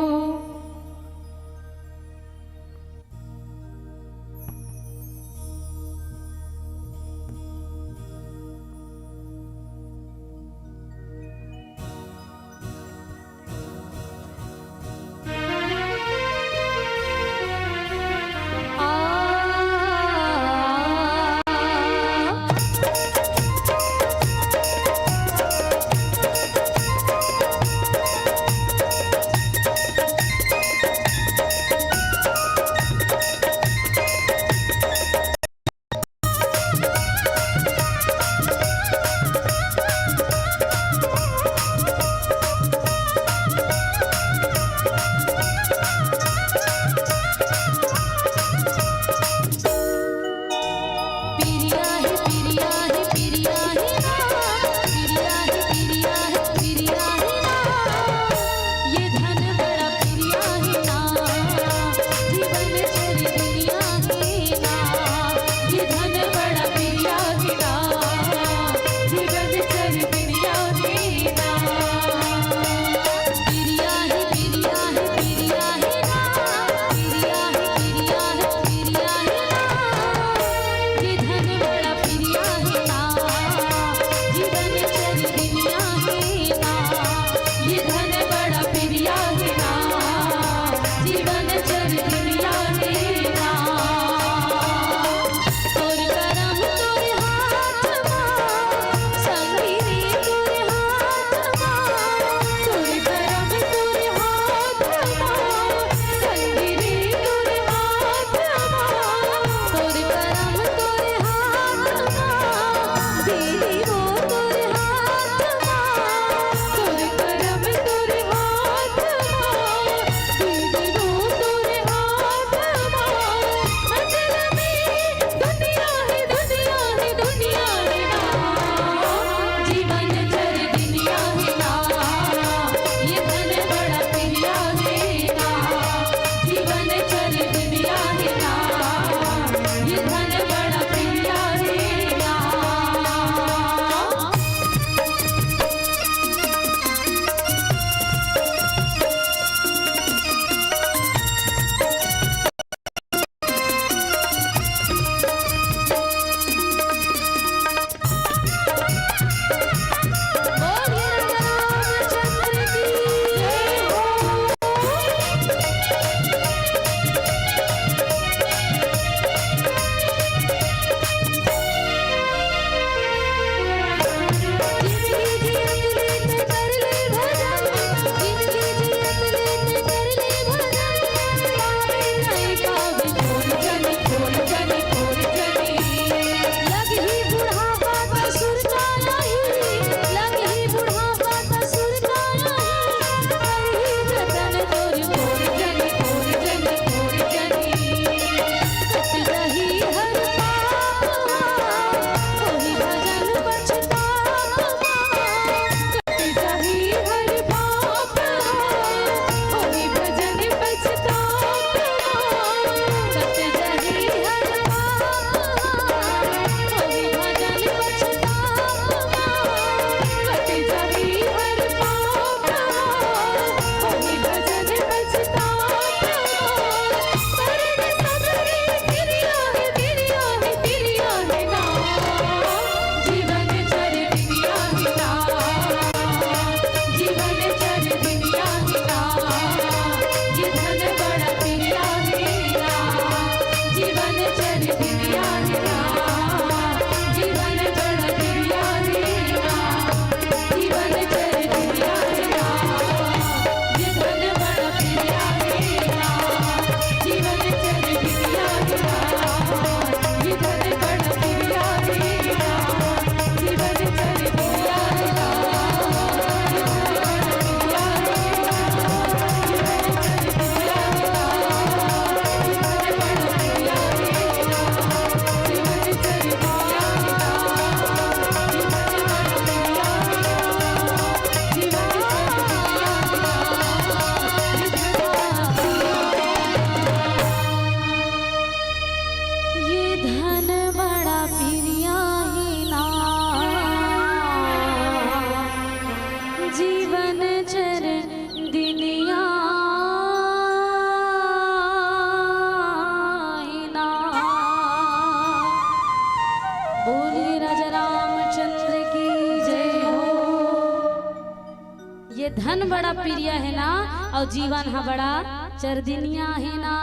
पिरिया हे ना, अउ जीवन ह बड़ा चरदिनिया हे ना।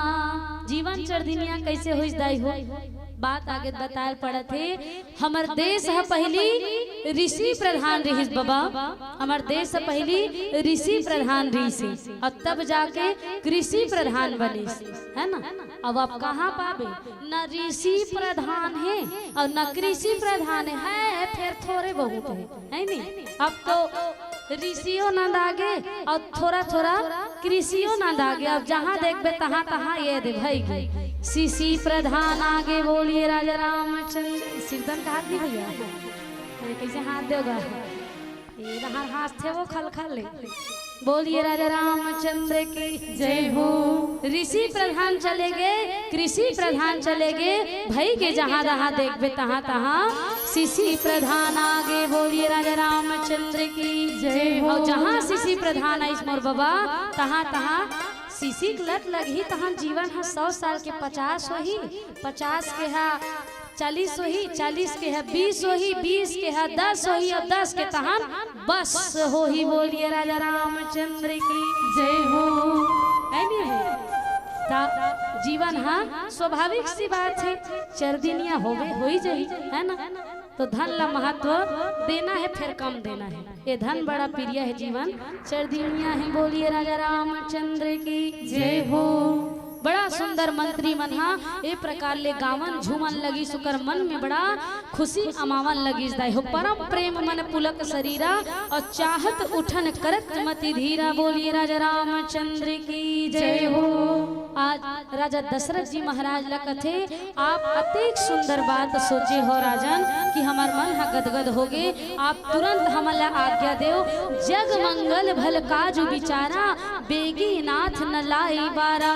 जीवन चरदिनिया कइसे होइस दाई हो? बात आगे बतायल पड़त हे। हमर देश ह पहिली ऋषि प्रधान रिहिस बबा, हमर देश ह पहिली ऋषि प्रधान रिहिस हे, अउ तब जाके कृषि प्रधान बनिस, है ना? अब आप कहाँ पाबे? न ऋषि प्रधान हे अउ न कृषि प्रधान हे, है फेर थोरे बहुत हे, है नी? अब तो ऋषियो नंदागे अउ थोरा थोरा कृषियो नंदागे। अब जहाँ देखबे तहाँ तहाँ ये दे भई गे, शिशि प्रधान आगे। बोलिए राजा रामचंद्र। सिरदन का हाथ नहीं भैया, अरे कैसे हाथ देगा? ये बाहर हाथ थे वो खलखल ले। बोलिए राजा रामचंद्र की जय हो। ऋषि प्रधान चले गे, कृषि प्रधान चले गे, भई गे जहाँ जहाँ देखबे तहाँ तहाँ शिशि प्रधान आगे। बोलिए राजा रामचंद्र की जय हो। अउ जहाँ शिशि प्रधान आइस मोर बबा, तहाँ तहाँ शिशि के लत लगही, तहाँ जीवन ह सौ साल के पचास होही, पचास के ह चालीस होही, चालीस के ह बीस होही, बीस के ह दस होही, अउ दस के तहन बस होही। बोलिए राजा रामचंद्र की जय हो। है नी हे? त जीवन ह स्वाभाविक सी बात हे, चरदिनिया होवे, होई जाही, है ना? तो धन ला महत्व देना हे, फेर कम देना हे। ये धन बड़ा प्रिय हे जीवन, चरदिनिया हे। बोलिए राजा रामचंद्र की जय हो। बड़ा सुंदर मंत्री मन हा ए प्रकार ले गावन झूमन लगिस, ओकर मन में बड़ा खुशी अमावन लगिस। दाई हो, परम प्रेम मन पुलक शरीरा, अउ चाहत उठन करत मति धीरा। बोलिए राजा रामचंद्र की जय हो। आज राजा दशरथ जी महाराज ला कथे, आप अतेक सुंदर बात सोचे हो राजन कि हमर मन ह गदगद होगे। आप तुरंत हमन ला आज्ञा देव, जग मंगल भल काजु बिचारा, बेगी नाथ न लाई बारा।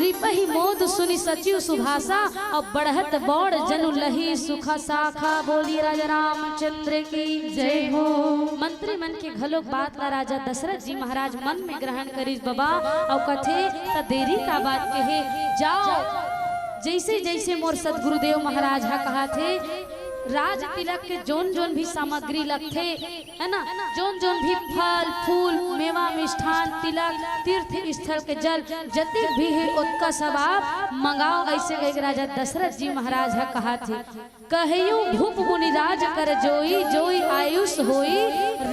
नृपहि मोद सुनि सचिव सुभाषा, अउ बढ़त बौड़ जनु लही सुख साखा। बोलिए राजा रामचंद्र की जय हो। मंत्री मन के घलोक बात ला राजा दशरथ जी महाराज मन में ग्रहण करिस बबा, अउ कथे, त देरी का बात के हे, जाओ। जइसे जइसे मोर सदगुरुदेव महाराज हा कहाथे, राज तिलक के जोन जोन भी सामग्री लगथे, है ना, जोन जोन भी फल फूल, मेवा मिष्ठान, तिलक, तीर्थ स्थल के जल, जतिक भी हे ओतका सब आप मंगाओ। अइसे कहिके राजा दशरथ जी महाराज हा कहाथे। कहयूं भूप मुनिराज कर जोई, जोई आयुष होई,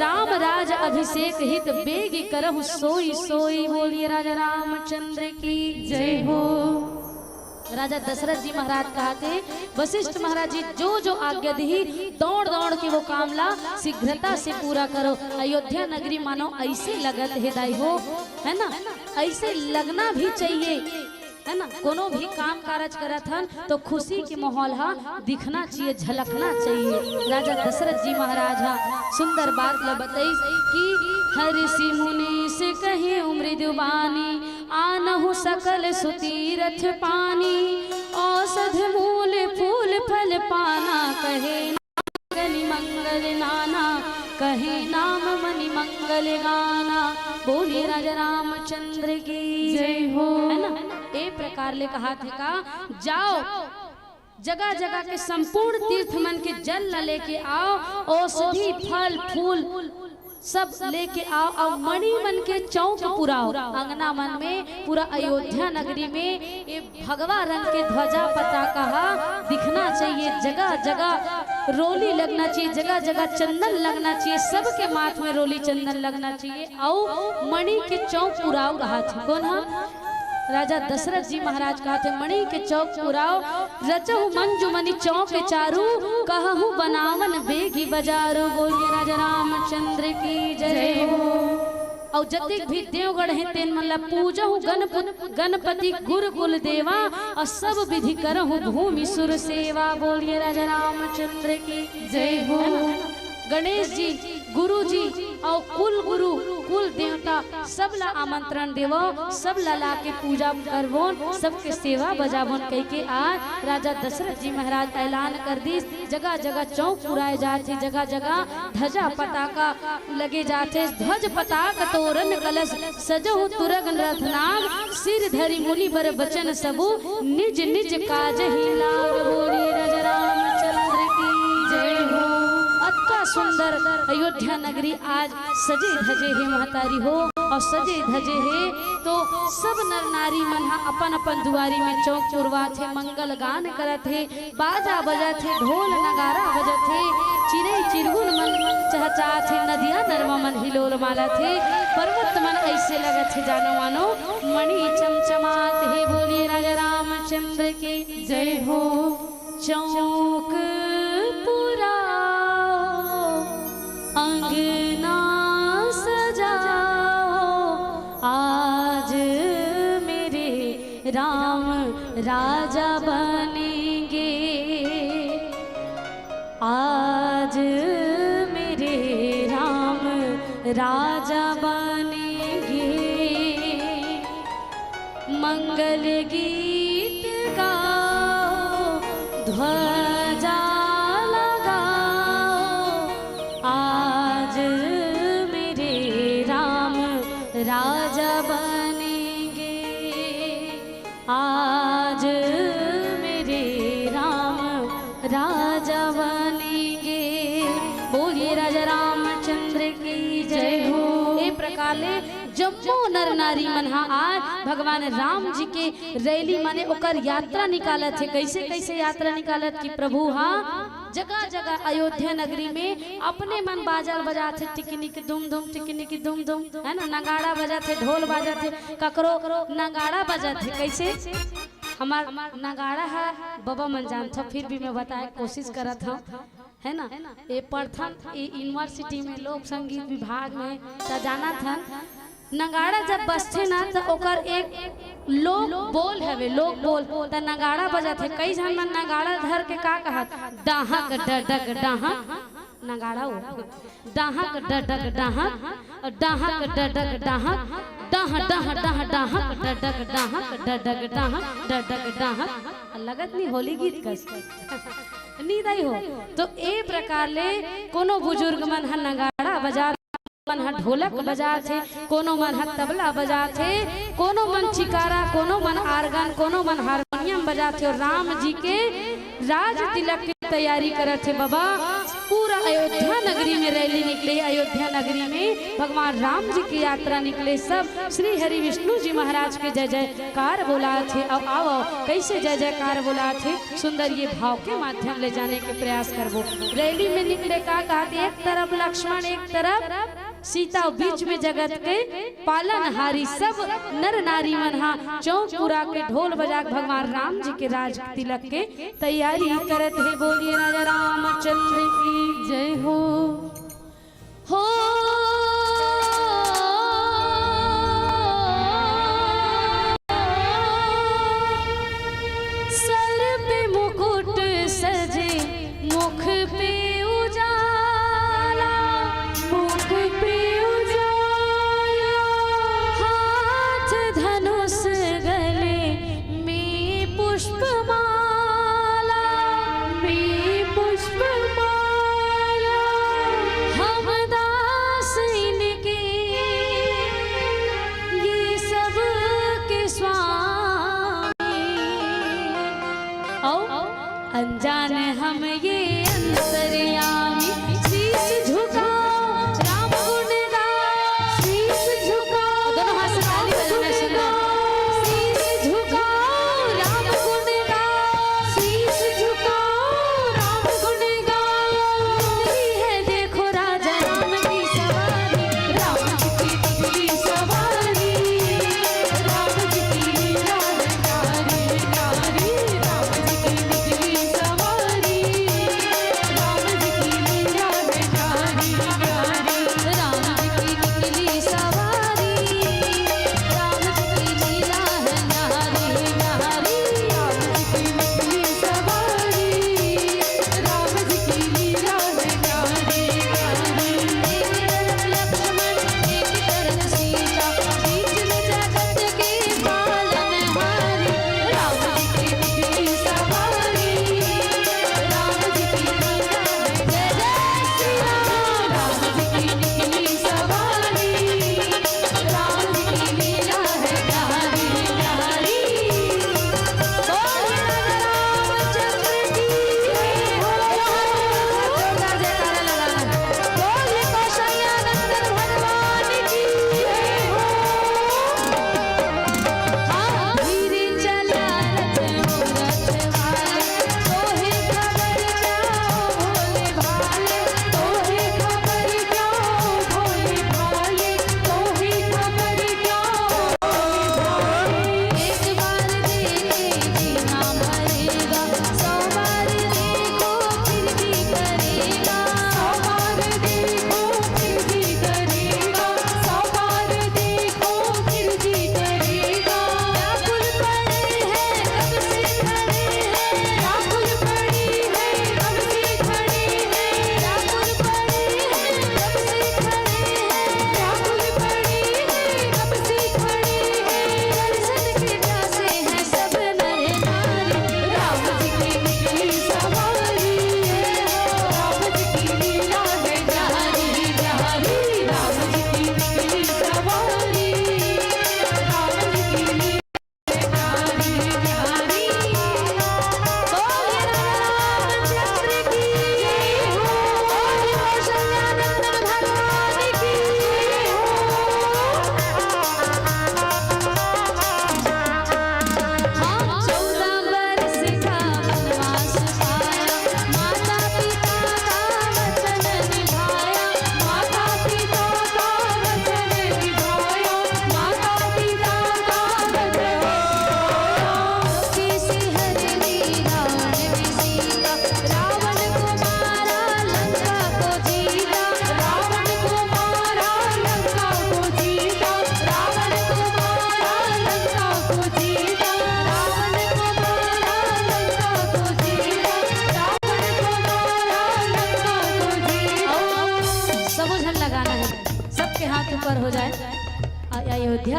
राम राज अभिषेक हित बेगी करहु सोई सोई। बोलिए राजा रामचंद्र की जय हो। राजा दशरथ जी महाराज कहाथे, वशिष्ठ महाराज जी जो जो आज्ञा दिही, दौड़ दौड़ के वो काम ला शीघ्रता से पूरा करो। अयोध्या नगरी मानो अइसे लगत हे दाई हो, है ना, अइसे लगना भी चाहिए। है ना, कोनो भी काम कारज करत हन तो खुशी के माहौल हा दिखना चाहिए, झलकना चाहिए। राजा दशरथ जी महाराज हा सुंदर बात ला बतइस कि हर्षि मुनीस कहे मृदु बानी, आनहु सकल सुतीरथ पानी, औषध मूल फूल फल पाना, कहे मनि मंगल नाना, कहे नाम मनि मंगल गाना। बोलिए राजा रामचंद्र की जय हो। है ना, ए प्रकार ले कहाथे का, जाओ जगह जगह के संपूर्ण तीर्थ मन के जल ला लेके आओ, औषधि फल फूल सब लेके आओ, अउ मणि मन के चौक पुराओ। अंगना मन में पूरा अयोध्या नगरी में ए भगवा रंग के ध्वजा पताका हा दिखना चाहिए, जगह जगह रोली लगना चाहिए, जगह जगह चंदन लगना चाहिए, सबके माथ में रोली चंदन लगना चाहिए, अउ मणि के चौक पुराव कहाथे। कोन हा? राजा दशरथ जी महाराज कहाथे, मणि के चौक पुराव, रचहु मंजु मणि चौक चारू, कहहु बनावन बेगी बजारू। बोलिए राजा रामचंद्र की जय हो। अउ जतिक भी देवगढ़ हे तेन मन ला पूजहु गणपत-, गणपति गुरुकुल देवा, अउ सब विधि करहु भूमि सुर सेवा। बोलिए राजा रामचंद्र की जय हो। गणेश जी, गुरु जी अउ कुल गुरु, कुल देवता सब ला आमंत्रण देवो, सब ला लाके पूजा करबोन, सबके सेवा बजाबोन कहिके आज राजा दशरथ जी महाराज ऐलान कर दिस। जगह जगह चौक पुराए जात हे, जगह जगह ध्वजा पताका लगे जात हे। ध्वज पताक तोरन कलश सजहु तुरग रथ नाग, सिर धरि मुनि बर बचन सबु निज निज काजहि लाग। बोलिए राजा रामचंद्र की जय हो। अतका सुंदर अयोध्या नगरी आज सजे धजे हे महतारी हो। अउ सजे धजे हे, तो सब नर नारी मन ह अपन अपन दुआरी में चौक पुरवाथे, मंगल गान करत हे, बाजा बजत हे, ढोल नगारा बजत हे, चिरई चिरगुन मन चहचहात हे, नदिया नरवा मन हिलोल मारत हे, पर्वत मन अइसे लगत हे जानो मानो मणि चमचमात हे। बोलिए राजा रामचंद्र की जय हो। चौक पुराओ, अंगना सजाओ, आज मेरे राम राजा बनेंगे। आज मेरे राम राजा बनेंगे। मंगल गीत गाओ, ध्वजा लगाओ, आज मेरे राम राजा बनेंगे। आज मेरे राम राजा बनेंगे। बोलिए राजा रामचंद्र की जय हो। ए प्रकार ले जम्मो नर नारी मन ह आज भगवान राम जी के रैली माने ओकर यात्रा निकालत हे। कइसे कइसे यात्रा निकालत कि प्रभु ह जगह जगह अयोध्या नगरी में अपने मन बाजा बजात हे, टिकनिक दुम दुम, टिकनिक दुम दुम, है ना, नगाड़ा बजात हे, ढोल बजात हे, ककरो नगाड़ा बजात हे। कइसे? हमार नगाड़ा ह बबा मन जानथव, फिर भी मैं बताए कोशिश करत हव, है ना। ए पढ़थन, ए यूनिवर्सिटी में लोक संगीत विभाग में, त जानत हन, नगाड़ा जब बजथे ना, त ओकर एक लोक बोल हवे, लोक बोल। त नगाड़ा बजत हे, कई झन मन नगाड़ा धर के का कहत, डाहक डडक डाहक, नगाड़ा ओ, डाहक डडक डाहक, डाहक डडक डाहक, डाह डाह डाह डाहक डडक डाहक, डडक डाहक डडक डाहक। लगत नहीं होली गीत कस। नी दाई हो। तो ए प्रकार ले कोनो बुजुर्ग मन ह नगाड़ा बजात, मन ह ढोलक बजात हे, कोनो मन ह तबला बजात हे, कोनो मन चिकारा, कोनो मन आर्गन, कोनो मन हारमोनियम बजात हे। अउ राम जी के राज तिलक के तैयारी करत हे बबा। पूरा अयोध्या नगरी में रैली निकले, अयोध्या नगरी में भगवान राम जी की यात्रा निकले। सब श्री हरि विष्णु जी महाराज के जय जयकार बोलात हे। अब आओ, आओ, कइसे जय जयकार बोलात हे, सुंदर ये भाव के माध्यम ले जाने के प्रयास करबो। रैली में निकले का कहत, एक तरफ लक्ष्मण, एक तरफ सीता, बीच में जगत के पालनहारी। सब नर नारी मन ह चौक पुरा के ढोल बजा के भगवान राम जी के राज तिलक के तैयारी करत हे। बोलिए राजा रामचंद्र की जय हो। हो सर पे मुकुट सजे, मुख पे उजाला, मुख पे उजाला, हाथ धनुष गले में पुष्पमाला, में पुष्पमाला। हम दास इनके ये सब के स्वामी। आओ, अनजान हम ये अंतर्यामी। शीश झुकाओ, राम गुण गाओ। शीश झुकाओ, दोनों हाथ से ताली बजाना शुरू। शीश झुकाओ, राम गुण गाओ। शीश झुकाओ, राम गुण गाओ। निकली है देखो राजा राम की सवारी। राम जी की निकली सवारी। राम जी की लीला है प्यारी प्यारी। राम जी की निकली सवारी।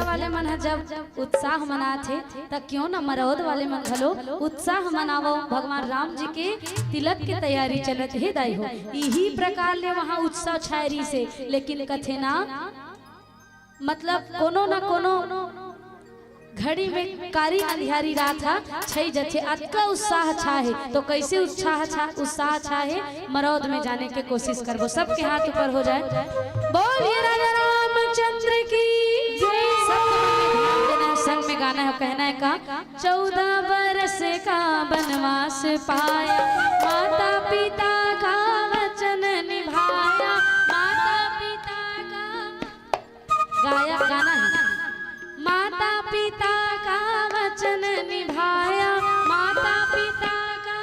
वाले मन ह जब उत्साह मनाथे, त क्यों न मरौद वाले मन घलो उत्साह मनावो। भगवान राम जी के तिलक के तैयारी चलत हे दाई हो। इही प्रकार ले वहाँ उत्साह छाय रहिसे, लेकिन कथे ना, मतलब कोनो न कोनो घड़ी में कारी अंधियारी रात ह छई जथे, अतका उत्साह छा हे। तो कैसे उत्साह छा, उत्साह छा हे, मरौद में जाने के कोशिश करबो। सबके हाथ ऊपर हो जाए। बोलिए राजा रामचंद्र की जय। सबके मन में ध्यान देना है, संग में गाना है, कहना है का? चौदह बरस का बनवास पाया, माता पिता का वचन निभाया, माता पिता का, गाया, गाना है। माता पिता का वचन निभाया, माता पिता का,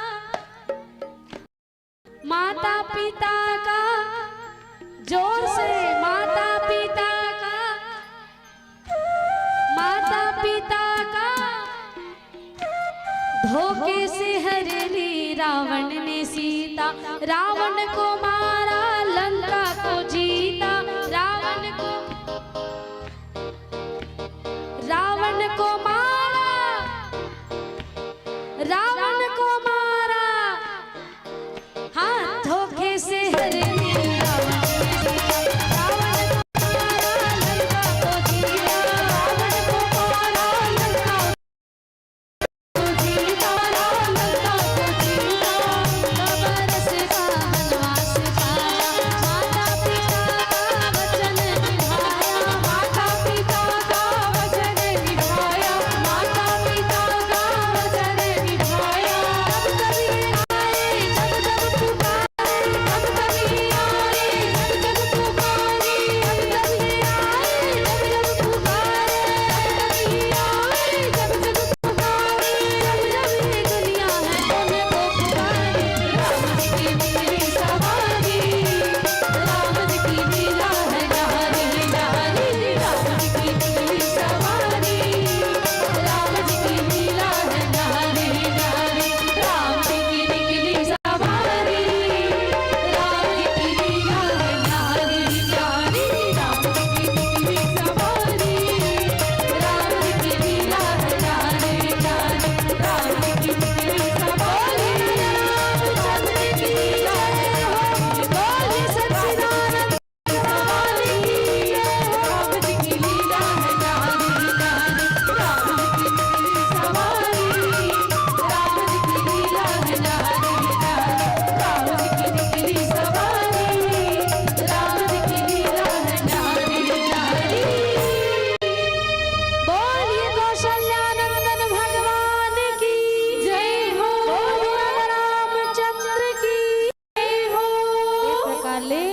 माता पिता का, जोर से, माता पिता का, माता पिता का। धोखे से हर ली रावण ने सीता, रावण को मारा, लंका को जीता, रावण को, रावण को मारा, रावण को मारा। हाँ, धोखे से हर ली रावण ने सीता, रावण को मारा, लंका को जीता, रावण को मारा, लंका बोलिए कौशल्यानंदन भगवान की जय हो, बोलिए रामचंद्र की जय हो। ये प्रकार ले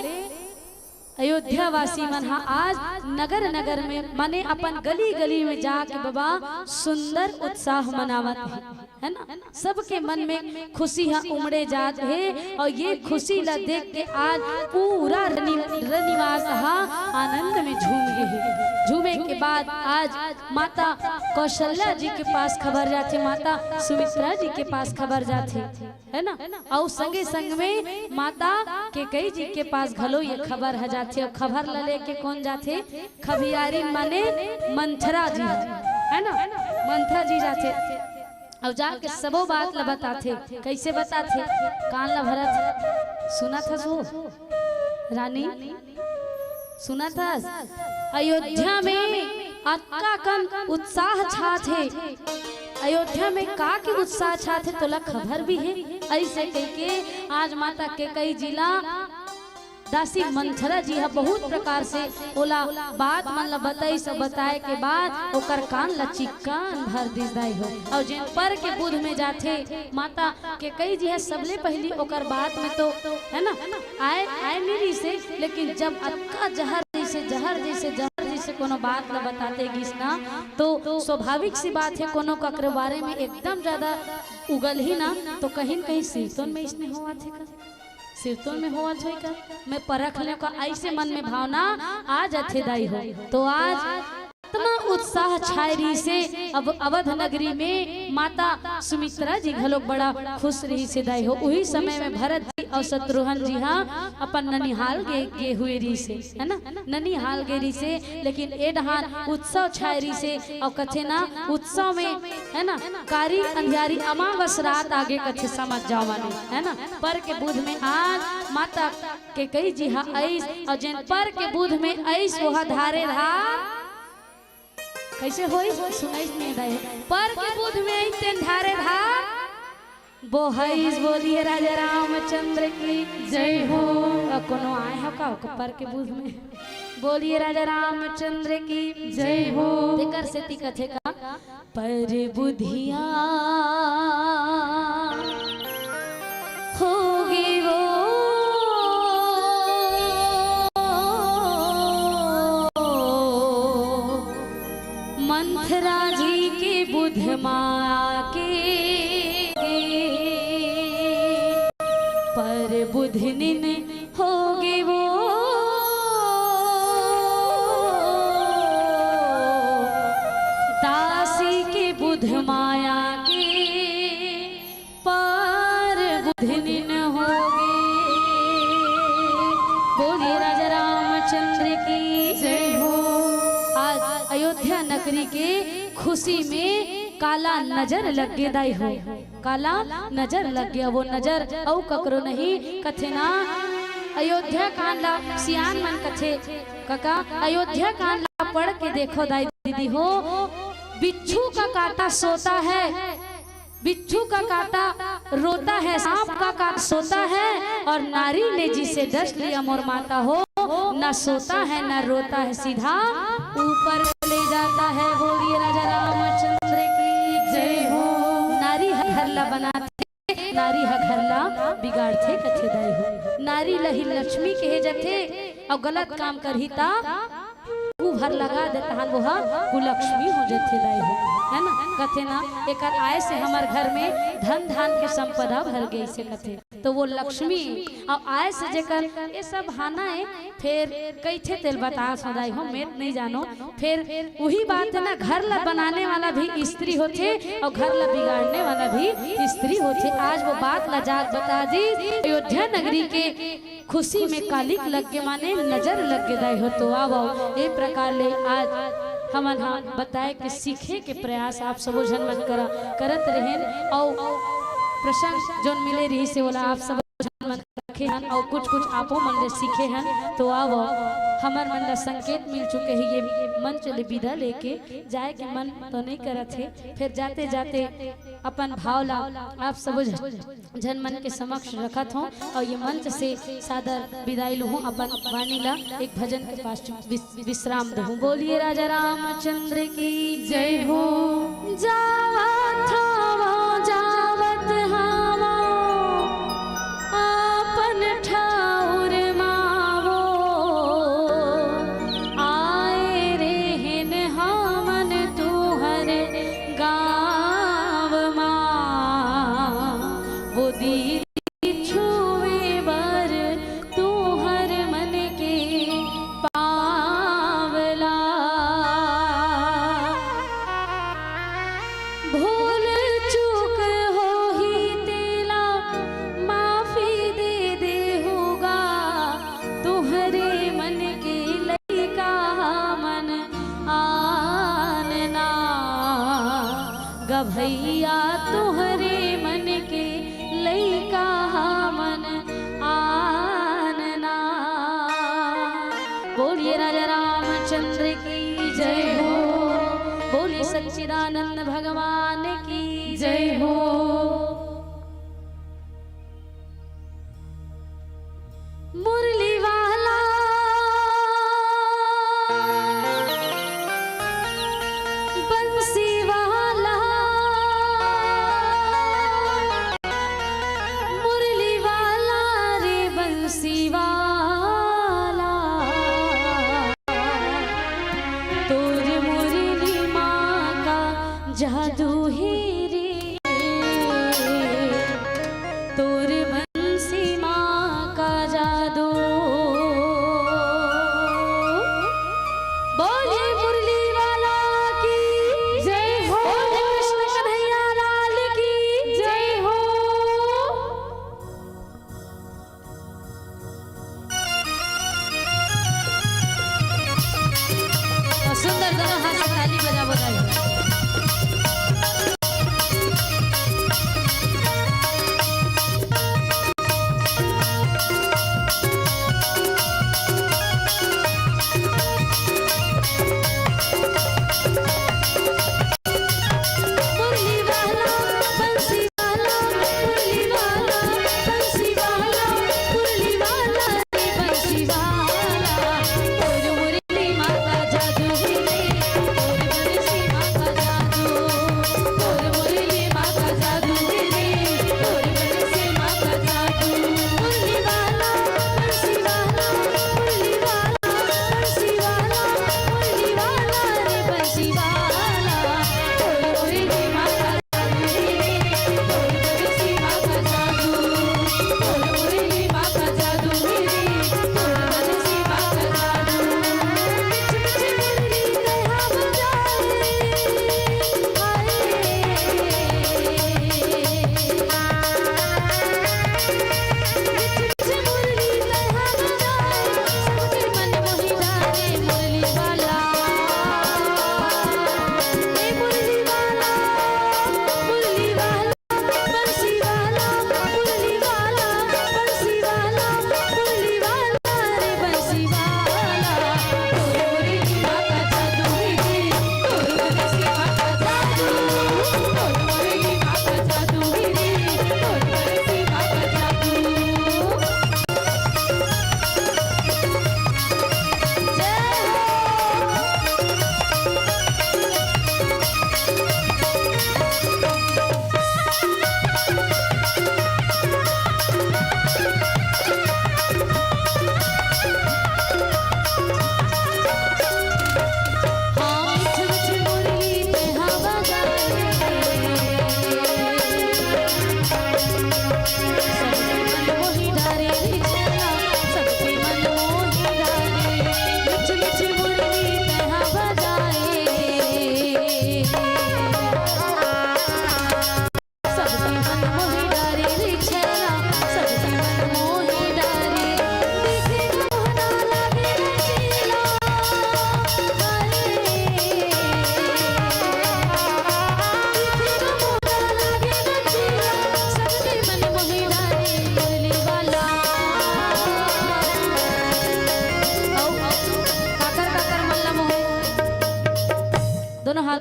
अयोध्या वासी मन हा आज नगर नगर में, माने अपन गली गली में जाके बाबा सुंदर उत्साह मनावत हे, है ना? सबके मन में खुशी हा उमड़े जात हे और ये खुशी ला देख के आज पूरा रनि-, रनिवास हा आनंद में झूम गे हे। झूमे के बाद आज माता कौशल्या जी के पास खबर जाथे, माता सुमित्रा जी के पास खबर जाथे, है ना? अउ संगे संग में माता केकई जी के पास घलो ये खबर ह जाथे। अउ खबर ल लेके कोन जाथे? खबियारिन माने मंथरा जी, है ना? मंथरा जी जाथे। अउ जाके सबो बात ल बताथे। कैसे बताथे? कान ल भरत। सुनत हस वो? रानी, सुनत हस? अयोध्या में अतका कन उत्साह छात हे। अयोध्या में का के उत्साह छात हे, तोला खबर भी हे? ऐसे कहिके आज माता केकई जी ला दासी मंथरा जी ह बहुत प्रकार से ओला बात मन ल बताइस अउ बताए के बाद ओकर कान ल चिक्कन भर दिस दाई हो। अउ जेन पर के बुध में जाथे, माता केकई जी ह सबले पहिली ओकर बात में तो, है ना, आए, आए नहीं रहिसे, लेकिन जब अतका जहर जैसे, जहर जैसे, जहर जैसे कोनो बात ल बताते गिस ना, तो स्वाभाविक सी बात हे, कोनो ककरे बारे में एकदम ज्यादा उगलही ना, तो कहीं न कहीं सिरतोन में इसने होवत हे का? सिरतोन में होवत होई का? मैं परख लें का, ऐसे मन में भावना आ जाथे दाई हो। तो आज अतना उत्साह छाय रहिसे। अब अवध नगरी में माता सुमित्रा जी घलोक बड़ा खुश रहिसे दाई हो। उही समय में भरत जी अउ शत्रुघ्न जी हा अपन ननिहाल गे, गे हुए रहिसे, है ना, ननिहाल गे रहिसे। लेकिन ए डहान उत्सव छाय रहिसे अउ कथे ना, उत्सव में, है ना, कारी अंधियारी अमावस रात आगे कथे, समझ जाओ माने, है ना। पर के बुध में आज माता कैकई जी हा अइस, अउ जेन पर के बुध में अइस, ओहा धारे धार कइसे होइस? सुनाइस नहीं दाई। पर के बुध में अइस, तेन धारे धार बोहाइस। बोलिए राजा रामचंद्र की जय हो। अ, कोनो आय हो का, का पर के बुध में? बोलिए राजा रामचंद्र की जय हो। तेकर सेती कथे का, पर बुधिया होगे वो मंथरा जी के बुध मा के, पर बुधनिन होगे वो दासी के बुध माया के, पर बुधनिन होगे। बोलिए राजा रामचंद्र की जय हो। आज अयोध्या नगरी के खुशी में काला नजर लग गे दाई हो, काला नजर लग गे। वो नजर अउ ककरो नहीं, कथे ना, अयोध्या कांड ला सियान मन कथे, कका, अयोध्या कांड ला पढ़ के देखो दाई दीदी हो, बिच्छू का काटा सोता है, बिच्छू का काटा रोता है, सांप का काटा सोता है, और नारी ने जिसे डस लिया मोर माता हो, ना सोता है ना रोता है, सीधा ऊपर चले जाता है। बोलिए राजा रामचंद्र की जय हो। नारी ह घर ला बनाथे, नारी ह घर ला बिगाड़थे, कथे दाई हो। नारी ल ही लक्ष्मी कहे जथे, अउ गलत काम करही ता कुभर लगा दे तहान वो ह कुलक्ष्मी हो जथे दाई हो, है ना? कथे ना, एकर आय से हमर घर में धन धान के संपदा भर गइसे कथे। तो वो लक्ष्मी अउ आय से जेकर ये सब हाना है, फेर कइथे तेल बतास हो दाई हो, मैं त नहीं जानो। फेर उही बात है ना, घर ला बनाने वाला भी स्त्री होथे अउ घर ला बिगाड़ने वाला भी स्त्री होथे। आज वो बात ला जाग बता दी, अयोध्या नगरी के खुशी में कालिक लग गे, माने नजर लग गे दाई हो। तो आवव, ए प्रकार ले आज हमन ह बताए के सीखे के प्रयास आप सबो झन मन करा करत रहेन, अउ प्रसंग जोन मिले रहिसे ओला आप सबो झन मन रखे हन, अउ कुछ कुछ आपो मन ले सीखे हन। तो आवव, हमर मन ला संकेत मिल चुके हे ये मंच ले विदा लेके जाए के मन तो नहीं करत हे, फेर जाते जाते अपन भाव ला आप सबो झन मन के समक्ष रखत हों अउ ये मंच से सादर विदाई लुहूं, अपन वाणी ला एक भजन के पास विस-, विश्राम दहूं। बोलिए राजा रामचंद्र की जय हो। जावत हवं, जावत हवं, अपन ठउर मा वो आए रेहेन हमन तुहर गाँव मा। वो दीदी छुए बर तुहर मन के पाँव ला। भूल चूक होही तेला माफी दे देहू गा, तुहरे मन के लइका मन आन ना। गा भइया तुहरे मन के लइका मन आन ना। बोलिए राजा रामचंद्र की जय हो। बोलिए सच्चिदानंद भगवान की जय हो। मुरली वाला, बंसी वाला, मुरली वाला रे बंसी वाला, तोर मुरली मा का जादू हे रे, तोर बंसी मा का जादू। बोलिए मुरली वाला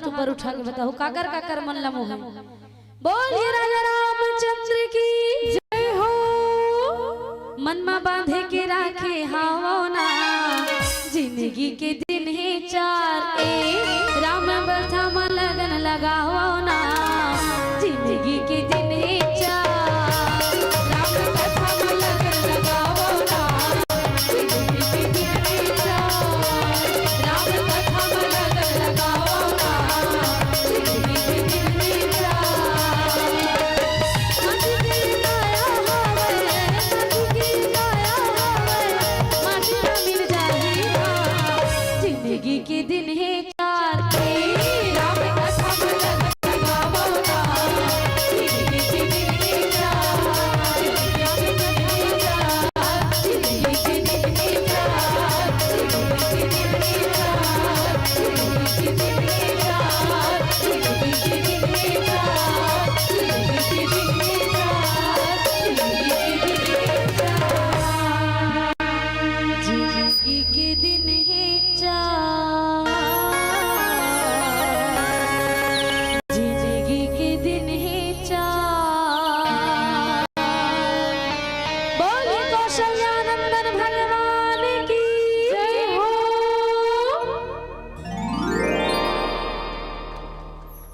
ऊपर उठा के बताओ, काकर काकर मन ला मोहे। बोलिए राजा रामचंद्र की जय हो। मन मा बांधे के राखे हावो ना, जिंदगी के दिन हे चार, ए राम बरथा मा लगन लगावो